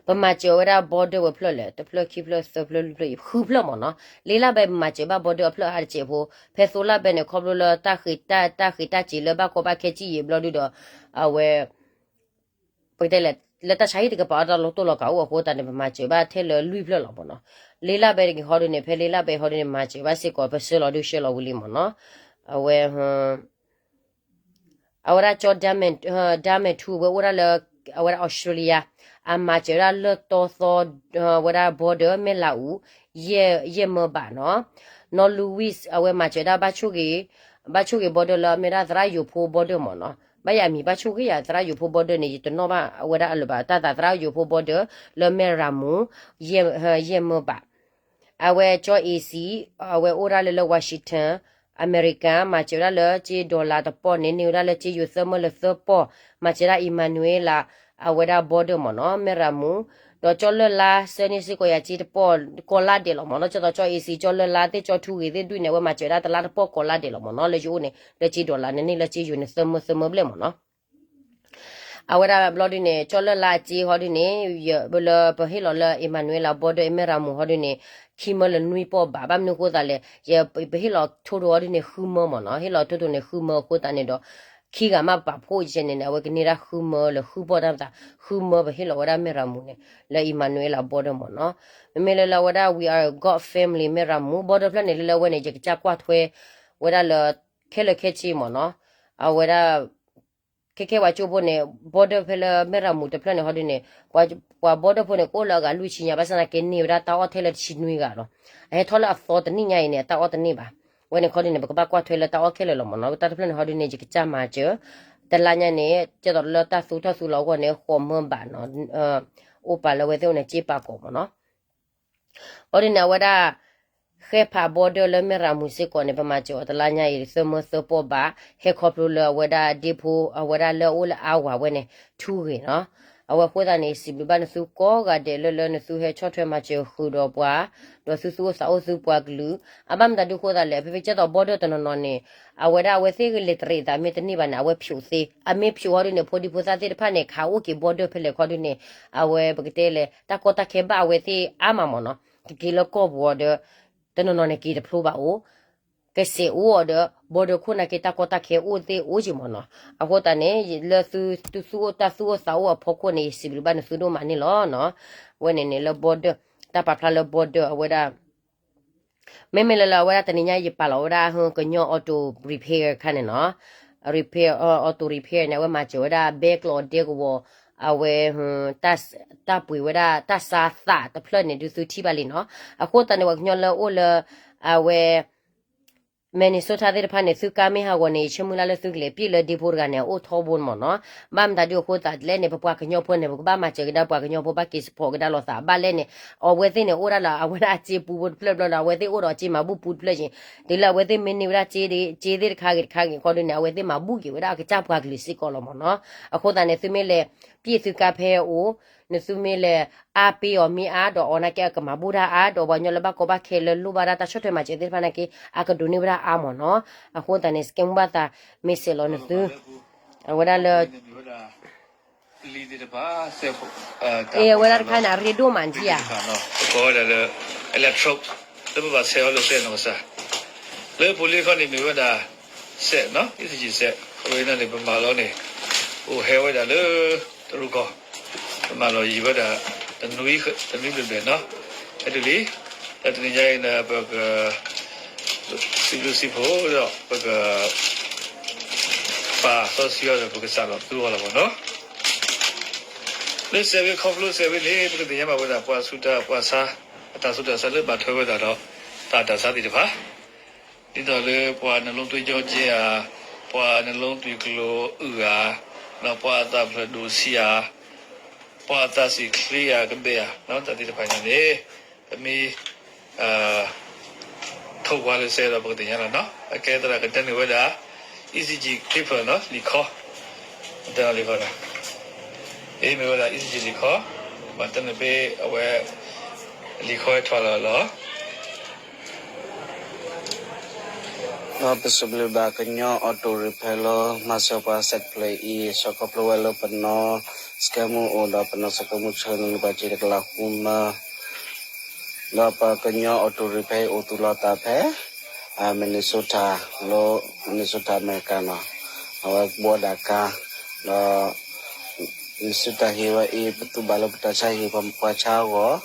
ပမၤစၢၤဝဲဒၣ် border ဝဲဖျၢၣ်လဲၣ် တဖျၢၣ်ခံဖျၢၣ်သၢဖျၢၣ်လွံၢ်ဖျၢၣ်ဃုဖျၢၣ်မ့ၢ်နီၤ, လ့လၢဘဲပမၤစၢၤဘၣ် border အဖျၢၣ်အါတစဲးဖိ, ဖဲသိလၢဘဲန့ၣ် ခီဖျိလၢတၢ်ဃ့ တၢ်ဃ့တၢ်စ့းလၢဘၣ်ကီဘၣ်ခဲစံၣ်ယံာ်ဘျီဒုဒီး အဝဲ ပကတဲလဲၣ် လၢတၢ်ဆါဟံၣ်တကပၤအတၢ်လီၤတိၢ်လီၤကးအိၣ်အဃိသတးန့ၣ် ပမၤစၢၤဘၣ်ထဲလၢလွံၢ်ဖျၢၣ်လီၤမ့ၢ်နီၤ, လ့လၢဘဲတဂ့ၤဟီဒုန့ၣ် ဖဲလ့လၢဘဲဟီဒုန့ၣ် မၤစၢၤဘၣ်စ့ၢ်ကီး ပဆှၢလီၤဒုဆှၢလီၤဝံၤလံမ့ၢ်နီၤ, အဝဲ အဝဲဒၣ်ကၠီ Diamond ထူ ဝဲအိၣ်ဒၣ်လၢ အဝဲဒၣ် Australia အမၤစၢၤဒၣ်လၢတီသီ ဝဲဒၣ် border မဲၢ်လးအူ ယဲၢ်မၢဘးနီၤ, နီၢ် Louis အဝဲမၤစၢၤဒၣ်ဘၣ်ဆိၣ်ဂ့ၤ ဘၣ်ဆိၣ်ဂ့ၤ border လၢအမ့ၢ်ဒၣ်သရၣ်ယိၤဖိ border မ့ၢ်နီၤ, ဘၣ်ယၤမံၤဘၣ်ဆိၣ်ဂ့ၤယၤသရၣ်ယိၤဖိ border န့ၣ် ယတနီၣ်ဘၣ်အဝဲဒၣ်အလၢၤဘၣ် တၢ်သးသရၣ်ယိၤဖိ border လၢမဲၢ်ရၤမူ ယဲၢ်မၢဘး အဝဲကၠီ A C အဝဲအိၣ်ဒၣ်လၢလၢ Washington အမဲရကၤ မၤစၢၤဒၣ်လၢကၠီ dollar တပီၢ်န့ၣ် န့ၢ်ဝဲဒၣ်လၢကၠီယိၤသၢမၢလၢသၢပီၢ်, မၤစၢၤဒၣ် Emmanuela အဝဲဒၣ် border မ့ၢ်နီၤ မဲၢ်ရၤမူၤ, ဒီးကၠီလၢ်လါ ဆၢန့ၢ်စ့ၢ်ကီးယၤစ့တပီၢ် ကီၢ်လါဒဲးလီၤမ့ၢ်နီၤ, ကၠီသီကၠီ A C ကၠီလၢ်လါ သ့ၣ်ကၠီထူဂ့ၤသ့ၣ်ဒုၣ်န့ၣ် အဝဲမၤစၢၤဝဲဒၣ်တလါတပီၢ်ကီၢ်လါဒဲးလီၤမ့ၢ်နီၤ, လၢယအိၣ်န့ၣ် လၢစ့ dollar န့ၣ် လၢစ့ယိၤန့ၣ် သၢမၢသၢမၢဘျဲၣ်မ့ၢ်နီၤ အဝဲဒၣ်ဘျီဒုန့ၣ် ကၠီလၢ်လါအစ့ဟီဒုန့ၣ် ယလၢပဟ့ၣ်လီၤလၢ Emmanuel border အမဲၢ်ရၤမူၤဟီဒုန့ၣ် ခံမၢလၢနွံပီၢ်ဘၣ်, ဘၣ်မနုၤအဃိသတးလဲၣ် ယပဟ့ၣ်လီၤ total ဟီဒုန့ၣ် ဃုမၢမ့ၢ်နီၤ, ဟ့ၣ်လီၤ total န့ၣ် ဃုမၢအဃိသတးန့ၣ်ဒီး ခံဂၤမ့ၢ်ပာ်ဖှိၣ်ယဲန့ၣ်န့ၣ် အဝဲကန့ၢ်ဒၣ်ဃုမၢလၢဃုပီၢ်တၢ်သး ဃုမၢပဟ့ၣ်လီၤဝဲဒၣ်မဲၢ်ရၤမူၤန့ၣ် လၢ Emmanuel border မ့ၢ်နီၤ, မ့မ့ၢ်လၢလၢအဝဲဒၣ် We are God family မဲၢ်ရၤမူၤ border ဖျၢၣ်န့ၣ် လၢလၢအဝဲန့ၣ် ယကစၢ်ကွၢ်ထွဲ ဝဲဒၣ်လၢ ခဲလၢာ်ခဲဆ့မ့ၢ်နီၤ, အဝဲဒၣ် ခဲခဲပှၤကၠိဖိန့ၣ် border ဖဲလၢမဲၢ်ရၤမူၤတဖျၢၣ်န့ၣ်ဟီဒုန့ၣ် ပှၤ border ဖိန့ၣ် ကအိၣ်လၢအဂၤလွံၢ်ဆံညါ ဘၣ်ဆၣ်သနာ်က့န့ၢ်ဝဲဒၣ်တၢ်အီၣ်ထဲ လၢတဆံနွံဂၤလီၤ, အဟဲထီၣ်လၢအသီတနံၣ်ညါအံၤန့ၣ် အတၢ်အီၣ်တန့ၢ်ဘၣ်, ဝဲန့ၣ်ခီဒုန့ၣ် ပကဘၣ်ကွၢ်ထွဲလၢတၢ်အီၣ်ခဲလၢာ်လီၤမ့ၢ်နီၤ, တၢ်တဖျၢၣ်န့ၣ်ဟီဒုန့ၣ် ယကစၢ်မၤစၢၤ, တလါညါန့ၣ် ကဲသိးလၢတၢ်သူၣ်ထီၣ်သူလီၤအဂီၢ်န့ၣ် ဃိးမၢဘၣ်နီၤ, အိၣ်ပာ်လၢအဝဲသ့ၣ်အိၣ်န့ၣ် စ့ပာ်ကီးမ့ၢ်နီၤ အီဒ်န့ၣ် အဝဲဒၣ် ဃဲဖး border လၢမဲၢ်ရၤမူၤစ့ၢ်ကီးန့ၣ် ပမၤစၢၤအီၤတလါညါအံၤ သၢမၢသၢပီၢ်ဘၣ်, ဟဲခီဖျိလၢအဝဲဒၣ်ဒ့ဖိ အဝဲဒၣ်လၢအအိၣ်လၢအါဝၤဝဲန့ၣ် ထူဂ့ၤနီၤ, အဝဲအဃိသတးန့ၣ် စံးဘျုးဘၣ်နသုကိးဂၤဒဲးလၢလၢနသုဟဲဆီၣ်ထွဲမၤစၢၤဃုာ်ဒီးပှၤ, ဒီးသုသူၣ်အိၣ်သးအိၣ်သုပှၤကလုာ်, အဘၣ်မတၤဒုးအဃိသတးလဲၣ် ဖဲဖဲကဲသိး border တနီၤနီၤန့ၣ် အဝဲဒၣ်အဝဲသ့ၣ်ဂ့ၤလဲၤတရံးအသးမ့ၢ်တန့ၢ်ဘၣ်န့ၣ် အဝဲဖျိးသ့, အမ့ၢ်ဖျိးဟီဒုန့ၣ် ဖိဒံဖိသၣ်သ့ၣ်တဖၣ်န့ၣ် ခးအိၣ်က့ၤ border ဖဲလဲၣ်ခီဒုန့ၣ် အဝဲပကတဲလဲၣ် တၢ်ကီတၢ်ခဲဘၣ်အဝဲသ့ၣ်အါမးမ့ၢ်နီၤ, ကက့ၤလၢကီၢ်ပူၤအီၤဒီး တနီၤနီၤန့ၣ်က့ၤတဖျိဘၣ်အိၣ်, ကစဲးအိၣ်အီၤဒီး border ခိၣ်နာ်က့တၢ်ကီတၢ်ခဲအိၣ်သ့ၣ်အိၣ်က့ၤမ့ၢ်နီၤ, အဃိသတးန့ၣ် လၢသုသူၣ်အိၣ်တၢ်သူၣ်အိၣ်သးအိၣ်အဖီခိၣ်န့ၣ် ယစံးဘျုးဘၣ်နသုဒိၣ်မးန့ၣ်လီၤနီၤ, ဝဲန့ၣ်န့ၣ်လၢ border တၢ်ပာ်ဖျါလၢ border အဝဲဒၣ် မ့မ့ၢ်လၢလၢအဝဲဒၣ်တနံၤညါယပာ်လီၤဝဲဒၣ် ကညီ auto repair ခါန့ၣ်နီၤ, repair auto repair န့ၣ် အဝဲမၤစၢၤဝဲဒၣ် ဘဲကျိးဒဲကဝီၤ အဝဲ တၢ်ပှ့ၤဝဲဒၣ်တၢ်ဆါသးတဖျၢၣ်န့ၣ် ဒုးသုထံၣ်ဘၣ်လံနီၤ, အဃိသတးန့ၣ် ပှၤကညီလၢအိၣ်လၢ အဝဲ Minnesota သ့ၣ်တဖၣ်န့ၣ် သုကါမ့ၢ်ဟးဂီၤန့ၣ် ယဆၢမုၢ်လၢ်လၢသုကလဲၤပျ့ၢ်လၢဒ့ဖိတဂၤန့ၣ် အအိၣ်ထီဘိန့ၣ်မ့ၢ်နီၤ, ဘၣ်မတၤဒုးအဃိသတးလဲၣ်န့ၣ် ပပှၤကညီဖိန့ၣ် ပကဘၣ်မၤစၢၤကဒါပှၤကညီဖိ ဘၣ်က့ၤ support ကဒါလိာ်သး ဘၣ်လဲၣ်န့ၣ် အဝဲသ့ၣ်န့ၣ် အိၣ်ဒၣ်လၢအဝဲဒၣ်အစ့ပူဖိတဖျၢၣ်ဘျီဒီး အဝဲသ့ၣ်အိၣ်ဒီးအစ့မၤဘူၣ်ပူတဖျၢၣ်က့ၤ, တုၤလၢအဝဲသ့ၣ်မ့ၢ်န့ၢ်ဝဲဒၣ်စ့သ့ၣ်တခါဂ့ၤတခါဂ့ၤခီဒုန့ၣ် အဝဲသ့ၣ်မၤဘူၣ်က့ၤဝဲဒၣ်အကစၢ်ပှၤကလုာ်စ့ၢ်ကီးလီၤမ့ၢ်နီၤ, အဃိသတးန့ၣ် သုမ့ၢ်လဲၤပျ့ၢ်သုကါဖဲအအိၣ် နသုမ့ၢ်လဲၤအါပ့ၤအီၤမ့ၢ်အါဒီးအီၤနာ်က့အကမၤဘူၣ်တၢ်အါ ဒီးပှၤကညီလၢဘၣ်ကီဘၣ်ခဲလၢလိၣ်ဘၣ်ဒၣ်တၢ်ဆီၣ်ထွဲမၤစၢၤသ့ၣ်တဖၣ်နာ်က့ အကဒိးန့ၢ်ဝဲဒၣ်အါမ့ၢ်နီၤ, အဃိသတးန့ၣ် စကဲမူဘၣ်သး မ့ၢ်စဲးလီၤနသု အဝဲဒၣ်လၢ အဝဲဒၣ်တခါန့ၣ် အရ့ဒိၣ်မးကံဧါ ကိးဝဲဒၣ်လၢ electrode လၢပဘၣ်ဆဲးအီၤလၢစဲးနီၢ်ကစၢ် လၢဖိလ့ခီန့ၣ်မ့ၢ်ဝဲဒၣ် စဲးနီၢ် အံသယံၤစဲး အဝဲန့ၣ်န့ၣ် ပမၤလီၤန့ၣ် အိၣ်ဟဲဝဲဒၣ်လၢ တရူးကီၢ် ပမၤလီၤယံၤဝဲဒၣ် တနွံဘျဲၣ်ဘျဲၣ်နီၢ် ဟဲတုၤလံ တၢ်တနံၤညါအံၤန့ၣ် ပက စံးဘျုးစံးဖှိၣ်ဒီး ပက ပာ်စီဆှံအီၤဒီး ပကစးလီၤသူအီၤလီၤမ့ၢ်နီၤ လၢစဲးဝဲခီဖျိစဲးဝဲန့ၣ် ပကသ့ၣ်ညါဘၣ်ဝဲဒၣ် ပှၤဆူးတၢ်ပှၤဆါ အတၢ်ဆူးတၢ်ဆါလၢဘၣ်ထွဲဝဲဒၣ်ဒီး တၢ်တၢ်ဆါသ့ၣ်တဖၣ် ဒ်သိးလၢပှၤနလုံးသွေးကြောကျဲဧါ, ပှၤနလုံးသွေးကျိၤအုၣ်ဧါ, ဒီးပှၤအသးဖျၢၣ်ဒိၣ်ဆံးဧါ, ပှၤအသးစံးချ့ဧါကဘဲၣ်ဧါ, တၢ်သ့ၣ်တဖၣ်န့ၣ်န့ၣ် ပမ့ၢ် ထိၣ်ပှၤလၢစဲးဒီးပကသ့ၣ်ညါလီၤနီၤ. အကဲသရၣ်ကတဲန့ၢ်ဝဲဒၣ် E C G paper နီၤ လံာ်ခီ, တဲလံာ်ခီ, အမ့ၢ်ဝဲဒၣ် E C G လံာ်ခီ, ဘၣ်တဲန့ၢ်ဖဲအဝဲ လံာ်ခီဟဲထီၣ်လီၤလီၤ. ဒီးပစံးဘျုးဘၣ်ကညီ auto repair လၢမၤစၢၤပှၤစဲးဖျၢၣ်အံၤ ဆၢခီဖျိဝဲလၢပနီၢ်စကဲမူအိၣ်ဒီးပနီၢ်စကဲမူဆၢန့ၣ် ပှၤစ့တကလးဃုမၢ ဒီးပှၤကညီ auto repair အိၣ်သူၣ်လီၤသးဖဲ Minnesota လၢ Minnesota အမဲရကၤနီၤ, အဝဲဘှီဒၣ်ကါ, ဒီး Minnesota ဟ့ၣ်ဝဲအံၤ ပသူဘၣ်လၢပတၢ်ဆါဟ့ၣ်ပှၤဆါအဂီၢ်,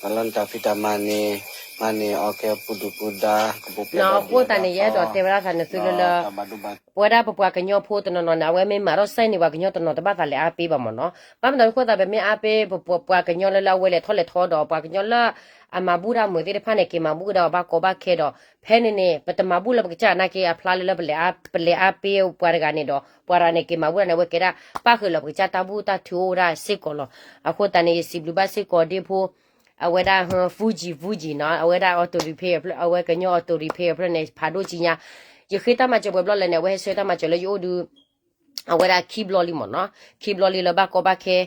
ဒီးလၢနတၢ်ဖံးတၢ်မၤန့ၣ် မၤန့ၢ်အီၤကဲပူၤဒုၣ်ပူၤဒါ ကပူၤဖျဲးဘၣ်ဒံးအဃိသတးန့ၣ် ယအဲၣ်ဒိးတဲဝဲဒၣ်သးနသုလၢလၢ ပဝဲဒၣ်ပပှၤကညီဖိတနီၤနီၤန့ၣ် အဝဲမ့ၢ်မၤထီၣ်စဲးန့ၣ် ပှၤကညီတနီၤတဘၣ်သးလဲၤအါပ့ဘၣ်မ့ၢ်နီၤ. ဘၣ်မနုၤအဃိသတး ပမ့ၢ်အါပ့ ပပှၤကညီလၢလၢအဝဲလဲၤထီၣ်လဲၤထီဒီး ပှၤကညီလၢအမၤဘူၣ်တၢ်မုာ်သ့ၣ်တဖၣ်န့ၣ် က့ၤမၤဘူၣ်ကဒါအီၤဘၣ်ကီဘၣ်ခဲဒီး ဖဲန့ၣ်န့ၣ် ပတမၤဘူၣ်လၢပကစၢ်နာ်က့ အဖျါလၢလၢ ပလဲၤအါပ့ပှၤတဂၤန့ၣ်ဒီး ပှၤတဂၤန့ၣ် က့ၤမၤဘူၣ်တၢ်န့ၣ် အဝဲကဲဒၣ် ပၣ်ဃုာ်လီၤပကစၢ်တၢ်ဘူၣ်တၢ်ထုအိၣ်ဝဲဒၣ်စ့ၢ်ကီးလီၤ. အဃိသတးန့ၣ် ယစံးဘျုးဘၣ်စ့ၢ်ကီးဒ့ဖိ အဝဲဒၣ် Fuji Fuji နီၤ အဝဲဒၣ် auto repair အဝဲကညီ auto repair ဖျၢၣ်န့ၣ် ဖးဒိၣ်ကံညါ ယဃ့တၢ်မၤစၢၤပှဲၤဘျီလဲၣ်န့ၣ် အဝဲဟဲဆှၢတၢ်မၤစၢၤလၢယအိၣ်ဒုး အဝဲဒၣ်ခံဘျီလံမ့ၢ်နီၤ, ခံဘျီလံလၢဘၣ်ကီဘၣ်ခဲ,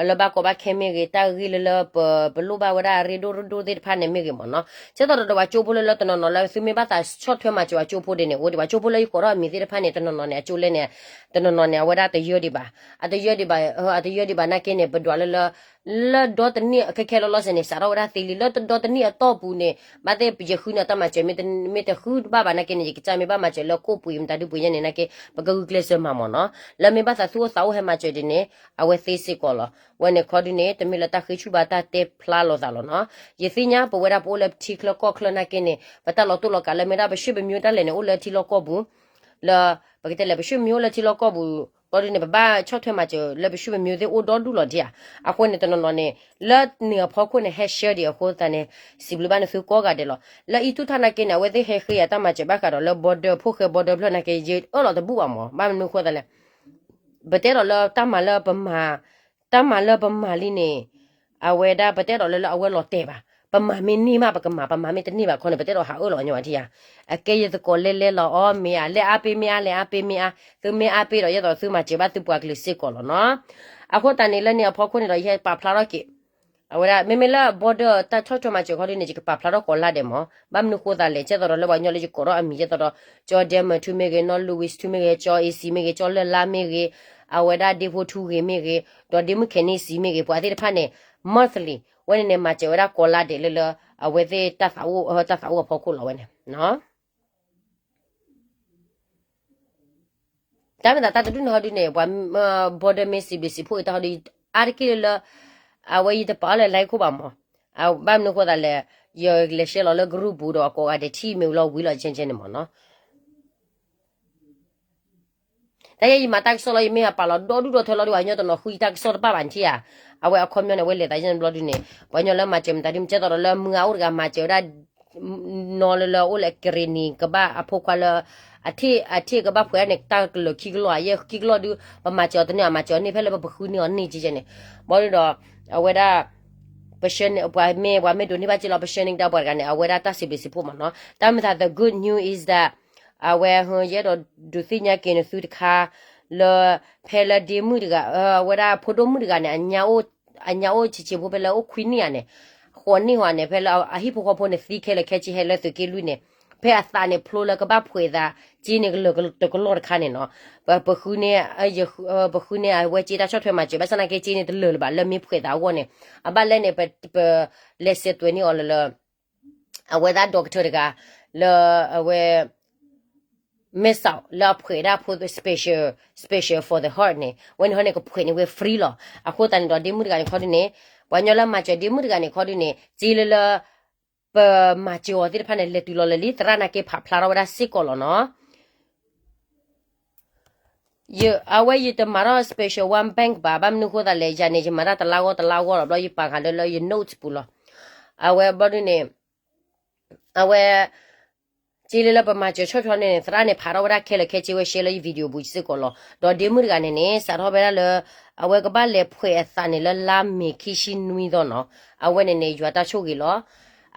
လၢဘၣ်ကီဘၣ်ခဲမ့ၢ်ဂ့ၤ, တၢ်ဂ့ၢ်လၢလၢပ ပလိၣ်ဘၣ်ဝဲဒၣ်အရ့ဒိၣ်ရ့ဒိၣ်သ့ၣ်တဖၣ်န့ၣ်မ့ၢ်ဂ့ၤမ့ၢ်နီၤ, ကဲသိးဒီးပှၤကၠိဖိလၢလၢတနီၤနီၤလၢသုမ့ၢ်ဘၣ်သးဆီၣ်ထွဲမၤစၢၤပှၤကၠိဖိဒ်န့ၣ် အိၣ်ဒံးပှၤကၠိဖိလၢယကိးထီၣ်အမံၤသ့ၣ်တဖၣ်န့ၣ် တနီၤနီၤန့ၣ် အကၠိလဲၣ်န့ၣ်, တနီၤနီၤန့ၣ် အဝဲဒၣ်တယၢဒံးဘၣ်, အတယၢဒံးဘၣ်, အတယၢဒံးဘၣ်နာ်က့န့ၣ် ပဒွးလၢလၢ လၢဒီတနံၣ်ခဲခဲလီၤလီၤစဲးန့ၣ် စးထီၣ်ဝဲဒၣ်သ့လံ, လၢဒီတနံၣ်အတီၢ်ပူၤန့ၣ် ဘၣ်သ့ၣ်ယဃုန့ၢ်တၢ်မၤစၢၤ မ့ၢ်တဃုဘၣ်ဘၣ်နာ်က့န့ၣ် ယကစၢ်မ့ၢ်ဘၣ်မၤစၢၤလၢကိၣ်ပှ့ၤမတၤဒုပှ့ၤညါန့ၣ်နာ်က့ ပကဂုာ်ကျဲးစၢးမၤမ့ၢ်နီၤ, လၢမ့ၢ်ဘၣ်သးသူၣ်အိၣ်သးအိၣ်ဟဲမၤစၢၤဒ်န့ၣ် အဝဲသ့စ့ၢ်ကီးလီၤ. ဝဲန့ၣ်ခီဒုန့ၣ် တမ့ၢ်လၢတၢ်ဃ့ဆူၣ်ဘၣ်တၢ်တဲဖျါလိာ်သးလီၤနီၤ, ယသ့ၣ်ညါပဝဲဒၣ်ပအိၣ်လၢထံချၢကီၢ်ချၢနာ်က့န့ၣ် ပတၢ်လီၤတိၢ်လီၤကးလၢမ့ၢ်ဒၣ်ပရွှေ့ပမျိုးတၢ်လဲၤန့ၣ် အိၣ်လၢထံလီၢ်ကီၢ်ပူၤ လၢ ပကတဲလဲၣ် ပရွှေ့ပမျိုးအိၣ်လၢထံလီၢ်ကီၢ်ပူၤ ခီဒုန့ၣ် ပဘၣ်ဆီၣ်ထွဲမၤစၢၤလၢပရွှေ့ပမျိုးသ့ၣ်အိၣ်ဒီဒူၣ်လီၤဒံးဧါ, အဃိန့ၣ် တနီၤနီၤန့ၣ် လၢန့ၣ်အဖီခိၣ်န့ၣ် ဟဲဆှၢဒံးအဃိသတးန့ၣ် စံးဘျုးဘၣ်နသုကိးဂၤဒဲးလီၤ. လၢအံၤတူၢ်ထီၣ်နာ်က့န့ၣ် အဝဲသ့ၣ်ဟဲဃ့ယၤတၢ်မၤစၢၤဘၣ်ဃးဒီးလၢ border ဖိၣ်ဃဲ border ဖျၢၣ်နာ်က့ ယအၢၣ်လီၤတဘူၣ်ဘၣ်မ့ၢ် ဘၣ်မနုၤဃိသတးလဲၣ် ပတဲဒီးလၢတၢ်မၤလၢပမၤ တၢ်မၤလၢပမၤလံန့ၣ် အဝဲဒၣ်ပတဲဒီးလၢလၢအဝဲလီၤတဲာ်ဘၣ်, ပမၤမ့ၢ်န့ၢ်မးပကမၤ, ပမၤမ့ၢ်တန့ၢ်ဘၣ်ခီန့ၣ် ပတဲဒီးဟးအၢၣ်လီၤညီဘၣ်ထံၣ်ဧါ, အကဲယသကိးလဲလဲလီၤအီၤမ့ၢ်ဧါ, လဲအါပ့မ့ၢ်အါ လဲအါပ့မ့ၢ်အါ, သုမ့ၢ်အါပ့ဒီး ယဲသိးသုမၤစၢၤဘၣ်သုပှၤကလုာ်စ့ၢ်ကီးလီၤနီၤ. အဃိသတးန့ၣ် လၢန့ၣ်အဖီခိၣ်န့ၣ်ဒီး ယဟဲပာ်ဖျါထီၣ်က့ၤ အဝဲဒၣ် မ့မ့ၢ်လၢ border တၢ်ဆီၣ်ထွဲမၤစၢၤခီဒုန့ၣ် ယကပာ်ဖျါထီၣ်ကိးလါဒဲးမ့ၢ်, ဘၣ်မနုၤဃိသတးလဲၣ် ကဲသိးဒီးလၢပှၤကညီလၢယကိးထီၣ်အမံၤ ကဲသိးဒီး ကၠီ Denman ထူမ့ၢ်ဂ့ၤ, နီၢ် Louis ထူမ့ၢ်ဂ့ၤ, ကၠီ AC မ့ၢ်ဂ့ၤ, ကၠီလၢ်လါမ့ၢ်ဂ့ၤ, အဝဲဒၣ်ဒ့ဖိထူဂ့ၤမ့ၢ်ဂ့ၤ, ဒီးဒ့မုၣ်ခဲနံစံမ့ၢ်ဂ့ၤ ပှၤသ့ၣ်တဖၣ်န့ၣ် monthly ဝဲန့ၣ်န့ၣ် မၤစၢၤဝဲဒၣ်ကိးလါဒဲးလၢလၢ အဝဲသ့ၣ်တၢ်သးအိၣ် တၢ်သးအိၣ်အဖီခိၣ်လီၤဝဲန့ၣ် တၢ်မ့ၢ်သးတၢ်တဒူၣ်န့ၣ်ဟီဒုန့ၣ် ပှၤ border မ့ၢ်စံးဘျုးစံးဖှိၣ်အံၤတၢ်ဟီဒု အါတက့ၢ်လၢလၢ အဝဲယတပာ်အီၤလၢ line ခိၣ်ဘၣ်မ့ၢ်, ဘၣ်မနုၤဃိသတးလဲၣ် ယလဲၤ share လီၤလၢ group ပူၤဒီးအကိးဂၤဒဲးထံၣ်မ့ၢ်ဝံၤလီၤဝံၤလီၤ ကဲကဲန့ၣ်မ့ၢ်နီၤ. တၢ်ယဲယမၤတၢ်ကစီၣ်လီၤ ယမ့ၢ်ပာ်လီၤဒီဒူၣ်ဒီထၢလီၤဒီး ပှၤကညီတနီၤဃုယတၢ်ကစီၣ်တဘၣ်ဘၣ်နထံၣ်ဧါ. အဝဲအခီပညီန့ၣ် အဝဲလဲၤသးယဲၢ်ဘျီဒုန့ၣ် ပှၤကညီလၢမၤစၢၤမတၤဒု ကဲသိးဒီးလၢမုၢ်ဂၤအိၣ်တဂၤမၤစၢၤဝဲဒၣ် နီၢ်လၢလၢအိၣ်လၢကရ့ၣ်နံၤ ကဘၣ်အဖိခွါလၢ အထံၣ် အထံၣ်ကဘၣ်ဖှဲးန့ၣ် တၢ်ကလၢာ်ခံကလီၢ် အယဲၢ်ခံကလီၢ်ဒု ပမၤစၢၤအီၤတန့ၢ် အမၤစၢၤအီၤန့ၢ်ဖဲလၢပပဃုန့ၢ်အီၤန့ၢ်ကဲကဲန့ၣ် ဘၣ်ဒုဒီး အဝဲဒၣ် ပှၤမ့ၢ် ပှၤမ့ၢ်ဒိးန့ၢ်ဘၣ်စ့လီၤ ပဆှၢန့ၢ်ကဒါပှၤတဂၤန့ၣ် အဝဲဒၣ်တၢ်စံးဘျုးစံးဖှိၣ်မ့ၢ်နီၤ. တၢ်မ့ၢ်သး the good news is that အဝဲ ယအဲၣ်ဒိးဒုးသ့ၣ်ညါက့ၤနသုတခါ လၢ ဖဲလၢဒ့မုၣ်တဂၤ အဝဲဒၣ်ဖိဒိၣ်မုၣ်တဂၤန့ၣ် အညါအိၣ်ဆံးဆံးဖိဖဲလၢအိၣ်ခွံနံၣ်ဧါန့ၣ် ဃိးနံၣ်ဧါန့ၣ် ဖဲလၢအဟံၣ်ဖိဃီဖိန့ၣ် သံခဲလၢာ်ခဲဆ့ဟဲလၢသုးက့လွံၢ်န့ၣ် ဖဲအသးန့ၣ်ဖျိလၢကဘၣ်ဖှဲးသး က့န့ၣ်ကလၢာ်တကလီၢ်တခါန့ၣ်နီၤ. ပ ပဃုန့ၢ် ပဃုန့ၢ်အဝဲက့တၢ်ဆီၣ်ထွဲမၤစၢၤ ဘၣ်ဆၣ်နာ်က့က့န့ၣ်တလၢာ်လၢၤဘၣ် လၢမ့ၢ်ဖှဲးသးအဂီၢ်န့ၣ် အဘၣ်လဲၣ်န့ၣ် ပ ပလဲၤစဲးသွဲးန့ၢ်အီၤလၢလၢ အဝဲဒၣ် doctor တဂၤ လၢအဝဲ မဲၢ်စီး လၢအဖှဲးဒၣ်ဖိ special special for the heart န့ၣ် အဝဲန့ၣ်ဟီန့ၣ် ကဖှဲးန့ၢ်ဝဲ free လီၤ. အဃိသတးန့ၣ်ဒီး ဒ့မုၣ်တဂၤန့ၣ်ခီဒုန့ၣ် ပှၤကညီလၢမၤစၢၤဒ့မုၣ်တဂၤန့ၣ်ခီဒုန့ၣ် က့လၢလၢ ပမၤစၢၤအီၤသ့ၣ်တဖၣ်န့ၣ် လဲၤတုၤလီၤလၢာ်လံ သရၣ်နာ်က့ဖးဖျါထီၣ်ဝဲဒၣ်စ့ၢ်ကီးလီၤနီၤ. အဝဲယတမၤထီၣ် special one bank ဘၣ် ဘၣ်မနုၤဃိသတးလဲၣ် ယၤန့ၣ် ယမၤတၢ်တလါဂီၢ်တလါဂီၢ်လီၤ ဘျီယပာ်ဃာ်လၢလၢယ notes ပူၤလီၤ. အဝဲဘျီဒုန့ၣ် အဝဲ က့လၢလၢပမၤစၢၤဆီၣ်ထွဲန့ၣ် သရၣ်န့ၣ်ဖးထီၣ်ဝဲဒၣ်ခဲလၢာ်ခဲဆ့ဝဲ share လၢယ video ပူၤစ့ၢ်ကီးလီၤ. ဒီးဒ့မုၣ်တဂၤန့ၣ်န့ၣ် စးထီၣ်ဝဲဒၣ်လၢ အဝဲကဘၣ်လဲၤဖှဲးအသးန့ၣ်လၢလါမ့ၤခံဆံနွံသီနီၤ. အဝဲန့ၣ်န့ၣ် ယွၤတၢ်ဆိၣ်ဂ့ၤလီၤ.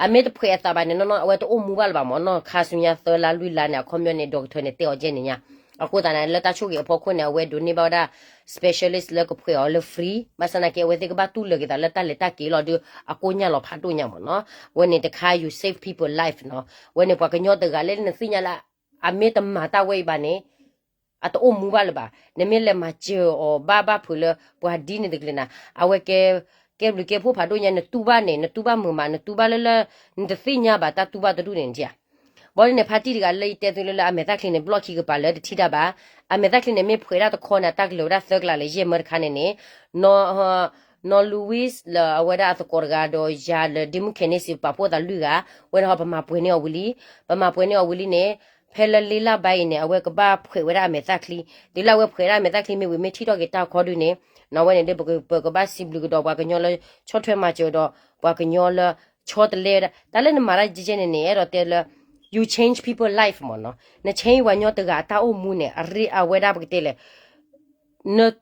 အမ့ၢ်တဖှဲးအသးဘၣ်န့ၣ် နီၢ်နီၢ် အဝဲတအိၣ်မူဘၣ်လၢၤဘၣ်မ့ၢ်နီၤ ခါဆူညါသၢလါလွံၢ်လါန့ၣ် အခီပညီန့ၣ် doctor န့ၣ်တဲအီၤကဲန့ၣ်ညါ. အဃိသတးန့ၣ် လၢတၢ်ဆိၣ်ဂ့ၤအဖီခိၣ်န့ၣ် အဝဲဒိးန့ၢ်ဘၣ်ဝဲဒၣ် specialist လၢကဖှဲးအီၤလၢ free ဘၣ်ဆၣ်နာ်က့ အဝဲသ့ၣ်ကဘၣ်တူၢ်လိာ်က့ၤသးလၢတၢ်လဲၤတၢ်က့ၤလီၤဒု အကိညၢ်လီၤဖးဒိၣ်ညါမ့ၢ်နီၤ. အဝဲန့ၣ်တခါ you save people life နီၤ. အဝဲန့ၣ် ပှၤကညီတဂၤလၢနသ့ၣ်ညါလၢ အမ့ၢ်တမၤတၢ်ဝဲအံၤဘၣ်န့ၣ် အတအိၣ်မူဘၣ်လၢၤဘၣ်. နမ့ၢ်လဲၤမၤစၢၤအီၤဘၣ်ဘၣ်ဖုးလၢ ပှၤဒ်န့ၣ်တကလုာ်နၤ အဝဲကဲ ကဲဘျုးကဲဖှိၣ်ဖးဒိၣ်ညါ နတူၢ်ဘၣ်န့ၣ် နတူၢ်ဘၣ်မုာ်မး နတူၢ်ဘၣ်လၢလၢ နတသ့ၣ်ညါဘၣ်တၢ်တူၢ်ဘၣ်တဒူၣ်န့ၣ်ဧါ. ဘၣ်ဒ်န့ၣ် ဖါတံၢ်တဂၤလၢယတဲသုလၢလၢအမဲာ်သၣ်ချံန့ၣ် ဘျီၣ်ခံကပၤလၢတထံၣ်တၢ်ဘၣ်. အမဲာ်သၣ်ချံန့ၣ် မ့ၢ်ဖှဲးဒၣ်တခီန့ၣ် အတၢ်ကလၢၤဝဲဒၣ်သၢကလးလၢယဲၢ်မၢတခါန့ၣ်န့ၣ် နီၢ် Louis လၢအဝဲဒၣ်အသကိးတဂၤဒီးယၤလၢဒ့မုၣ်ခဲနံစံး ပာ်ဖှိၣ်သးလွံၢ်ဂၤ အဝဲဒၣ်ဟီပမၤပှဲၤန့ၢ်အီၤဝံၤလံ. ပမၤပှဲၤန့ၢ်အီၤဝံၤလံန့ၣ် ဖဲလၢလ့လၢဘါအံၤန့ၣ် အဝဲကဘၣ်ဖှဲးဝဲဒၣ်အမဲာ်သၣ်ချံ. တုၤလၢအဝဲဖှဲးဒၣ်အမဲာ်သၣ်ချံမ့ၢ်ဝံၤ မ့ၢ်ထံၣ်ထီၣ်က့ၤတၢ်ခီဒုန့ၣ် နီၢ်ဝဲန့ၣ်ဒီး ပကဘၣ်စံးဘျုးကဒီးပှၤကညီလၢ ဆီၣ်ထွဲမၤစၢၤဒီး ပှၤကညီလၢ ဆီတလဲဝဲဒၣ် တၢ်လၢနမၤတၢ်ကဲကဲန့ၣ်န့ၣ် အဲၣ်ဒိးတဲလၢ you change people life မ့ၢ်နီၤ. န change ပှၤကညီတဂၤအတၢ်အိၣ်မူန့ၣ် အရ့အဝဲဒၣ်ပကတဲလဲၣ်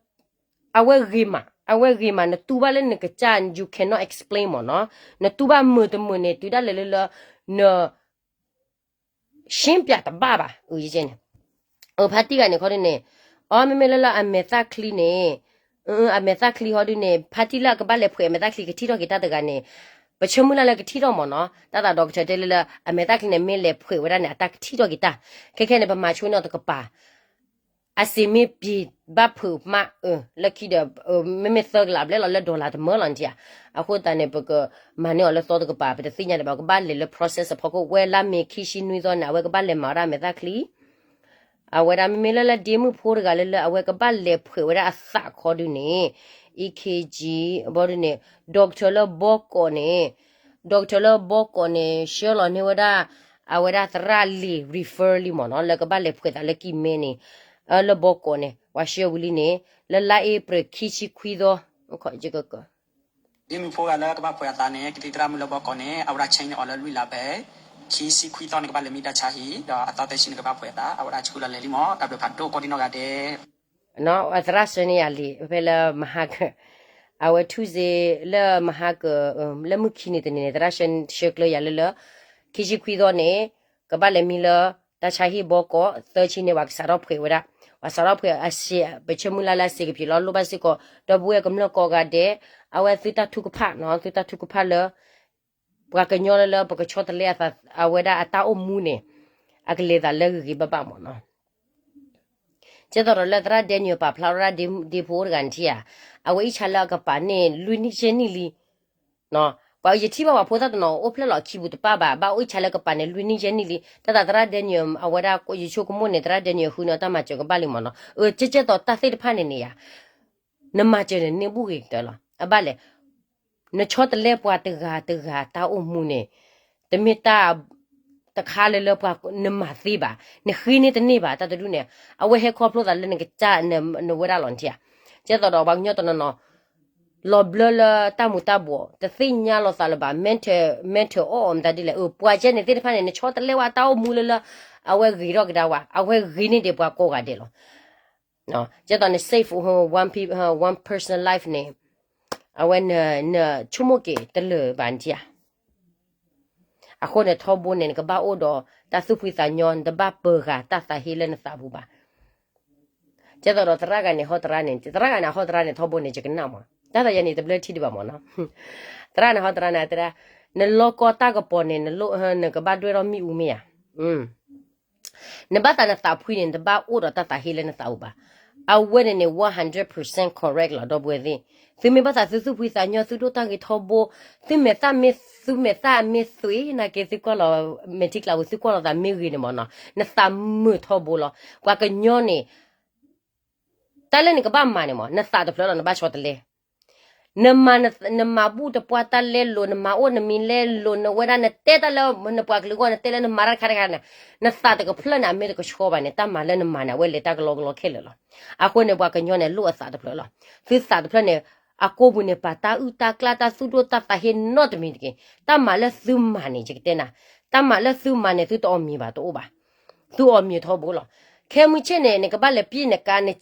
အဝဲဂ့ၤမး အဝဲဂ့ၤမး နတူၢ်ဘၣ်လၢနကစၢ် you cannot explain မ့ၢ်နီၤ. နတူၢ်ဘၣ်မုာ်တမုာ်န့ၣ် တုၤဒၣ်လဲာ်လၢလၢ န ရှင်းပြတဘၣ်ဘၣ် အန့ၣ် အဖါတံၢ်ဂၤန့ၣ်ခီဒုန့ၣ် အမ့မ့ၢ်လၢလၢအမဲာ်သၣ်ချံန့ၣ်, အမဲာ်သၣ်ချံဟီဒုန့ၣ် ဖါတံၢ်လၢအကဘၣ်လဲၤဖှဲးအမဲာ်သၣ်ချံကထံၣ်ထီၣ်က့ၤတၢ်တဂၤန့ၣ်, ပဆၢမုၢ်လၢ်လၢကထံၣ်ထီၣ်မ့ၢ်နီၤ, တၢ်သးဒီကထၢတဲလၢလၢ အမဲာ်သၣ်ချံန့ၣ် မ့ၢ်လဲၤဖှဲးဝဲဒၣ်န့ၣ် အတၢ်ကထံၣ်ထီၣ်က့ၤတၢ်, ခဲခဲန့ၣ် ပမၤဆိန့ၢ်အီၤတကပၤ အစ့မ့ၢ်ပှဲၤဘၣ်ဖုးမး, လၢခံဒီး မ့မ့ၢ်သၢကလးဘျဲၣ်လီၤ လၢ dollar တမၢလီၤနထံၣ်ဧါ. အဃိသတးန့ၣ် ပကမၤန့ၢ်အီၤလၢသီတကပၤ ပတသ့ၣ်ညါဒံးဘၣ် ကဘၣ်လဲၤလၢ process အဖီခိၣ် ဝဲလါမ့ၤခံဆံနွံသီန့ၣ် အဝဲကဘၣ်လဲၤမၤဝဲဒၣ်အမဲာ်သၣ်ချံ အဝဲဒၣ်မ့မ့ၢ်လၢလၢဒ့မုၣ်ဖိတဂၤလၢလၢ အဝဲကဘၣ်လဲၤဖှဲးဝဲဒၣ်အသးခီဒုန့ၣ် E K G ဘီဒုန့ၣ် doctor လၢဘီကီးန့ၣ်, doctor လၢဘီကီးန့ၣ် ဆှၢလီၤန့ၢ်ဝဲဒၣ် အဝဲဒၣ်သရၣ်လံာ် refer လံမ့ၢ်နီၤ လၢကဘၣ်လဲၤဖှဲးသးလၢကံၢ်မဲန့ၣ်, လၢဘီကီးန့ၣ် ပှၤဆှၢဝံၤလံန့ၣ် လၢလါအ့ဖြ့ၣ်ခံဆံခွံသီ ဒ့မုၣ်ဖိဂၤလၢကဘၣ်ဖှဲးအသးန့ၣ် ကသံၣ်သရၣ်မုၣ်လၢဘီကီးန့ၣ် အဝဲဒၣ် change န့ၢ်အီၤလၢလွံၢ်လါဘဲ ခံဆံခွံသီန့ၣ် ကဘၣ်လဲၤမံတၢ်ဆါဟံၣ် ဒီးအသီသၢဆံန့ၣ် ကဘၣ်ဖှဲးအသး အဝဲဒၣ်ဆူလီၤလဲၤလံမ့ၢ် တၢ်ဘျုးဖးဒိၣ်ကိးဒံနီၢ်ဂၤဒဲး သရၣ်ဆှၢန့ၢ်ယၤလံာ် ဖဲလၢမဟါက အဝဲ Tuesday လၢမဟါက လၢမုၢ်ခံနံၤတနံၤန့ၣ် သရၣ်ဆှၢကျၢၤယၤလၢလၢ ခံဆံခွံသီန့ၣ် ကဘၣ်လဲၤမံလၢ တၢ်ဆါဟံၣ်ဘီကီး သၢဆံန့ၣ် ပှၤကစးထီၣ်ဖှဲးဝဲဒၣ်, ပှၤစးထီၣ်ဖှဲးအစ့ ပဆၢမုၢ်လၢ်လၢအစ့ကဖံးလီၤ လိၣ်ဘၣ်စ့ၢ်ကီး ဒီပုၢ်ဝဲၢ်ကမျၢၢ်ကိးဂၤဒဲး အဝဲသုတၢ်ထုကဖၣ်နီၤ သုတၢ်ထုကဖၣ်လၢ ပှၤကညီလၢလၢပကဆီတလဲအသး အဝဲဒၣ်အတၢ်အိၣ်မူန့ၣ် အကလဲၤသးလၢဂ့ၤဂ့ၤဘၣ်ဘၣ်မ့ၢ်နီၤ ကဲသိးဒီးလၢသရၣ် Daniel ပာ်ဖျါဝဲဒၣ်ဒ့ဖိတဂၤန့ၣ်ထံၣ်ဧါ, အဝဲအံၣ်ဆါလၢအကပၤန့ၣ် လွံၢ်နံၣ်ယဲၢ်နံၣ်လံ, ပှၤယထံၣ်ဘၣ်ပှၤဖိသၣ်တနီၤအိၣ်ဖျဲၣ်လီၤခံပူၤတပၣ်ဘၣ် ဘၣ်အိၣ်အံၣ်ဆါလၢကပၤန့ၣ် လွံၢ်နံၣ်ယဲၢ်နံၣ်လံ, တၢ်သးသရၣ် Daniel အဝဲဒၣ်ယဆိကမိၣ်န့ၣ် သရၣ် Daniel ဃုန့ၢ်အီၤတၢ်မၤစၢၤကဘၣ်လံမ့ၢ်နီၤ, ကဲကဲသိးတၢ်သ့ၣ်တဖၣ်န့ၣ်န့ၣ်ဧါ နမၤစၢၤန့ၣ် န့ၢ်ဘူၣ်ဂ့ၤကတၢၢ်လီၤ. အဘၣ်လဲၣ်, နဆီတလဲပှၤတဂၤတဂၤတၢ်အိၣ်မူန့ၣ် တမ့ၢ်တၢ်တခါလၢလၢပှၤနမၤသ့ဘၣ်, နဃ့န့ၢ်တန့ၢ်ဘၣ် တၢ်တဒူၣ်န့ၣ်, အဝဲဟဲခီဖျိသးလၢနကစၢ်နဝဲဒၣ်လီၤနထံၣ်ဧါ. ကဲသိးဒီးပှၤကညီတနီၤနီၤ လီၤဘျၢလၢတၢ်မူၤတၢ်ဘှီး တသ့ၣ်ညါလီၤသးလၢၤဘၣ်, mental, mental အီၣ်အီၤမတၤဒ်လဲၣ်, ပှၤကဲန့ၣ်သ့ၣ်တဖၣ်န့ၣ် နဆီတလဲဝဲတၢ်အိၣ်မူလၢလၢ အဝဲဂ့ၤထီၣ်ကဒါဝဲ, အဝဲဂ့ၤန့ၢ်ဒံးပှၤကိးဂၤဒဲးလီၤ. ကဲသိးန save one pe, one person life န့ၣ်, အဝဲနဆိကမိၣ်က့ၤတလၢာ်ဘၣ်နထံၣ်ဧါ. အဃိန့ၣ်ထီဘိန့ၣ် နကဘၣ်အိၣ်ဒီးတၢ်သူၣ်ဖှံသးညီ, နတဘၣ်ပၢၤဃာ်တၢ်သးဟ့လၢနသးပူၤဘၣ်. ကဲသိးဒီးသရၣ်ဂၤန့ၣ်ဟီသရၣ်န့ၣ်, သရၣ်ဂၤန့ၣ်ဟီသရၣ်န့ၣ် ထီဘိန့ၣ် ယကနၣ်မး, တၢ်သးယၤန့ၣ် တဘျၢထံဒံးဘၣ်မးနီၤ. သရၣ်န့ၣ်ဟီသရၣ်န့ၣ်တဲဒၣ်, နလီၢ်ကီတၢ်ကပီၤန့ၣ် နကဘၣ်ဒွဲၣ်ထီၣ်မ့ၣ်အူမ့ၢ်ဧါ. နဘၣ်သးနသးဖှံန့ၣ် နတဘၣ်အိၣ်ဒီးတၢ်သးဟ့လၢနသးပူၤဘၣ်. အဝဲန့ၣ်န့ၣ် one hundred percent correct လီၤ ဒီပုၢ်ဝဲၢ်သ့ၣ်, သုမ့ၢ်ဘၣ်သးသုသူၣ်ဖှံသးညီ သုဒိၣ်တၢ်ဂ့ၤထီဘိ, သုမဲာ်သၣ်မ့ၢ်, သုမဲာ်သၣ်မ့ၢ်သွံၣ်နာ်က့ သုကွၢ်လီၤ, မဲာ်ထံကလးပူၤ သုကွၢ်လီၤသးမ့ၢ်ဂ့ၤန့ၣ်မးနီၤ, နသးမုာ်ထီဘိလီၤ. ပှၤကညီန့ၣ် တၢ်လၢနကဘၣ်မၤန့ၣ်မး နသးတဖျၢၣ်လီၤ နဘၣ်ဆီတလဲ နမၤ, နမၤဘူၣ်တပှၢ်တၢ်လဲလိာ်, နမၤအိၣ်နမံၤလဲလိာ်, နဝဲဒၣ်နတဲတၢ်လၢနပှၤကလုာ်အဂီၢ် နတဲလၢနမၤတၢ်တခါတခါန့ၣ်, နသးတကဖျၢၣ်န့ၣ် အမ့ၢ်တကဆှီဘၣ်န့ၣ် တၢ်မၤလၢနမၤန့ၣ် အဝဲလဲၤတၢ်ကလီကလီခဲလၢာ်လီၤ. အဃိန့ၣ် ပှၤကညီန့ၣ်လိၣ်အသးတဖျၢၣ်လီၤ. သုသးတဖျၢၣ်န့ၣ် အကိာ်ပူၤန့ၣ် ပာ်တၢ်အုၣ်တၢ်ကျၢ် တၢ်သူၣ်ဒိၣ်တၢ်သးဟ့နီတမံၤတက့ၢ်. တၢ်မၤလၢသုမၤန့ၣ် ယကတဲနၤ, တၢ်မၤလၢသုမၤန့ၣ် သုတအီၣ်မ့ၤဘၣ်တအိၣ်ဘၣ် သုအီၣ်မ့ၤထီဘိလီၤ. ခဲမုၢ်ဆ့ၣ်န့ၣ် နကဘၣ်လဲၤပျ့ၢ်နကါန့ၣ်,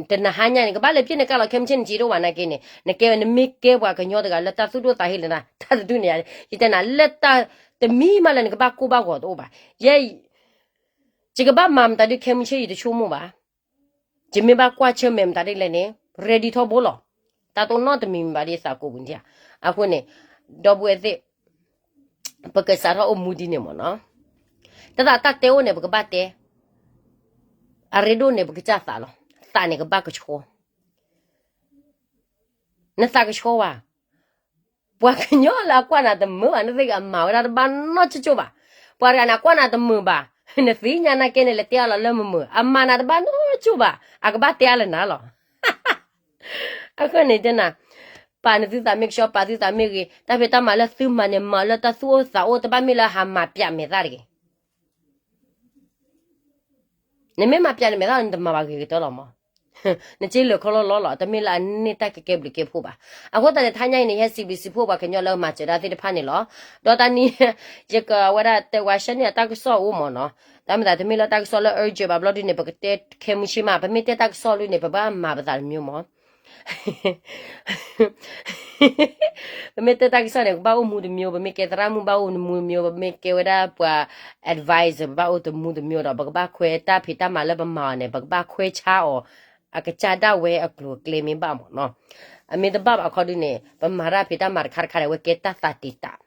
တနဟါညါန့ၣ် နကဘၣ်လဲၤပျ့ၢ်နကါလီၤ. ခဲမုၢ်ဆ့ၣ်န့ၣ် စံးဒိၣ်ဝဲနာ်က့န့ၣ် နကဲဝဲ နမ့ၢ်ကဲပှၤကညီတဂၤလၢတၢ်သူၣ်ဒိၣ်သးဟ့လၢနၤ တၢ်တဒူၣ်န့ၣ် ယတဲနၤ လၢတၢ်တမံၤမးလၢနကဘၣ်ကိၢ်ဘၣ်ဂီၤတအိၣ်ဘၣ်. ယဲ ယကဘၣ်မၤမတၤဒုး ခဲမုၢ်ဆ့ၣ်ယတဆိကမိၣ်ဘၣ်. ယမ့ၢ်ဘၣ်ကွၢ်ဆၢၣ်မဲာ်မတၤဒ်လဲၣ်န့ၣ် ready ထီဘိလီၤ. တၢ်တအိၣ်နီတမံၤမံၤဘၣ်ဒ်သးကိာ်ပူၤန့ၣ်ဧါ. အဃိန့ၣ် ဒီပုၢ်ဝဲၢ်သ့ၣ် ပကစးထီၣ်အိၣ်မူဒ်န့ၣ်မ့ၢ်နီၤ. တၢ်သးတၢ်တဲအိၣ်န့ၣ် ပကဘၣ်တဲ, အရ့ဒိၣ်န့ၣ် ပကစၢ်သးလီၤ. သးန့ၣ်ကဘၣ်ကဆှီ နသးကဆှီဝဲ, ပှၤကညီလၢအကွၢ်နၤတမုာ်ဘၣ်, နသ့ၣ်ဂ့ၤအမၤဝဲဒၣ်တဘၣ်နီၢ်ကၠိကၠိဘၣ်. ပှၤတဂၤန့ၣ် အကွၢ်နၤတမုာ်ဘၣ်, နသ့ၣ်ညါနာ်က့န့ၣ် လဲၤတဲအါလီၤလၢမုာ်မုာ်, အမၤနၤတဘၣ်နီၢ်ကၠိဘၣ်, အကဘၣ်တဲအါလၢနၤလီၤ. အဃိန့ၣ်တဲနၤ, ပာ်နသုသးမ့ၢ်ကဆှီ, ပာ်သုသးမ့ၢ်ဂ့ၤ, တၢ်ဖံးတၢ်မၤလၢသုမၤန့ၣ် မၤလၢတၢ်သူၣ်အိၣ်သးအိၣ်, တဘၣ်မ့ၢ်လၢဟးမၤပျးမဲာ်သၣ်တဂ့ၤ. နမ့ၢ်မၤပျးနမဲာ်သၣ် နတမၤဘၣ်ဂ့ၤကတၢၢ်လီၤမး. နက့လၢာ်ခီလီၤလီၤလီၤ, တမ့ၢ်လၢအန့ၢ်တၢ်ကဲကဲဘျုးကဲဖှိၣ်ဘၣ်. အဃိသတးန့ၣ် ထါညါအံၤန့ၣ် ယဟဲစံးဘျုးစံးဖှိၣ်ပှၤကညီလၢမၤစၢၤဒၣ်သ့ၣ်တဖၣ်န့ၣ်လီၤ. ဒီးတၢ်နံၤ ယကဝဲဒၣ်တဲဝဲ ရှဲန့ၢ်အတၢ်ကစီၣ်အိၣ်မးနီၤ. တၢ်မ့ၢ်သးတမ့ၢ်လၢတၢ်ကစီၣ်လၢ urgent ဘၣ်ဘျီဒုန့ၣ် ပကတဲခဲမုၢ်ဆ့ၣ်မး, ပမ့ၢ်တဲတၢ်ကစီၣ်လၢန့ၣ် ပဘၣ်မၤပသးတမျိုးမး. ပမ့ၢ်တဲတၢ်ကစီၣ်န့ၣ် ပဘၣ်အိၣ်မူတမျိုး, ပမ့ၢ်ကဲသရၣ်မုၣ်ဘၣ်အိၣ်မူတမျိုး, ပမ့ၢ်ကဲဝဲဒၣ်ပှၤ advisor ပဘၣ်အိၣ်တမူတမျိုးဒီး ပကဘၣ်ခွဲတၢ်ဖံးတၢ်မၤလၢပမၤအီၤန့ၣ် ပကဘၣ်ခွဲဆါအီၤ အကစၢ်ဒၣ်ဝဲအကျိၤအကျဲမ့ၢ်ဘၣ်မ့ၢ်နီၤ. အမ့ၢ်တဘၣ်ဘၣ်အခီဒုန့ၣ် ပမၤတၢ်ဖံးတၢ်မၤတခါတခါန့ၣ် အဝဲကဲတၢ်သးတံာ်တာ်,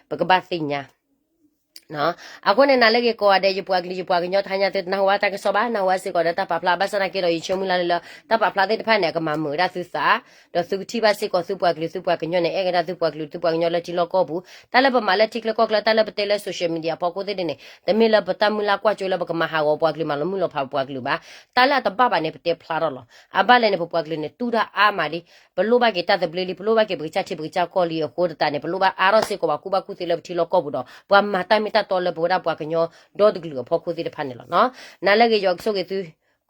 ပကဘၣ်သ့ၣ်ညါ အဃိန့ၣ် နၤလၢအဂ့ၤကိးဂၤဒဲး ယပှၤကလုာ်ယပှၤကညီတဟါညါသု တနၢ်ဟူဘၣ်တၢ်ကစီၣ်ဘၣ်, နၢ်ဟူဘၣ်စ့ၢ်ကီးဒီးတၢ်ပာ်ဖျါ, ဘၣ်ဆၣ်သနာ်က့ဒီး ယဆၢမုၢ်လၢ်လၢ တၢ်ပာ်ဖျါသ့ၣ်တဖၣ်န့ၣ် အကမၤမုာ်ဝဲဒၣ်သုသး, ဒီးသုကထံၣ်ဘၣ်စ့ၢ်ကီးသုပှၤကလုာ်သုပှၤကညီန့ၣ် အဲၣ်ကဒါသုပှၤကလုာ်သုပှၤကညီလၢထံလီၢ်ကီၢ်ပူၤ, တၢ်လၢပမၤလၢထံချၢကီၢ်ချၢ တၢ်လၢပတဲလၢ social media အဖီခိၣ်သ့ၣ်န့ၣ် တမ့ၢ်လၢပတၢ်မုၢ်လၢ်ကွၢ်ကၠိလၢပကမၤဟးဂီၤပှၤကလုာ် မၤလီၤမုၢ်လီၤဖးပှၤကလုာ်ဘၣ်. တၢ်လၢအတဘၣ်ဘၣ်န့ၣ် ပတဲဖျါထီၣ်လီၤ. အဘၣ်လဲၣ်န့ၣ် ပပှၤကလုာ်န့ၣ် တူၢ်တၢ်အါမးလံ, ပလိၣ်ဘၣ်က့ၤတၢ်သဘျ့လံ, ပလိၣ်ဘၣ်က့ၤပကစၢ်ထံပကစၢ်ကီၢ်လံအဃိသတးန့ၣ် ပလိၣ်ဘၣ်အါထီၣ်စ့ၢ်ကီးပှၤကူၣ်ဘၣ်ကူၣ်သ့လၢပထံလီၢ်ကီၢ်ပူၤဒီး ပှၤမၤတၢ်မ့ၢ်တၢ်တီလၢပဝဲဒၣ်ပှၤကညီဒီတကလုာ်အဖီခိၣ်သ့ၣ်တဖၣ်န့ၣ်လီၤ. နၤလၢအဂ့ၤ ယွၤကဆိၣ်ဂ့ၤသု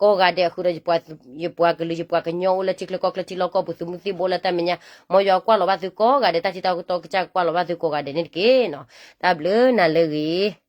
ကိးဂၤဒဲးအဃိဒီး ယပှၤကလုာ်ယပှၤကညီအိၣ်လၢထံချၢကီၢ်ချၢထံလီၢ်ကီၢ်ပူၤ သုးမုၢ်သံၣ်ဘိလၢတၢ်မဲာ်ညါ, မ်ယွၤကွၢ်လီၤဘၣ်သုကိးဂၤဒဲး တၢ်ထံတၢ်ကီတၢ်ကစၢ်ကကွၢ်လီၤဘၣ်သုကိးဂၤဒဲးန့ၣ်တက့ၢ်နီၤ. တၢ်ဘျုးနၤလၢအဂ့ၤ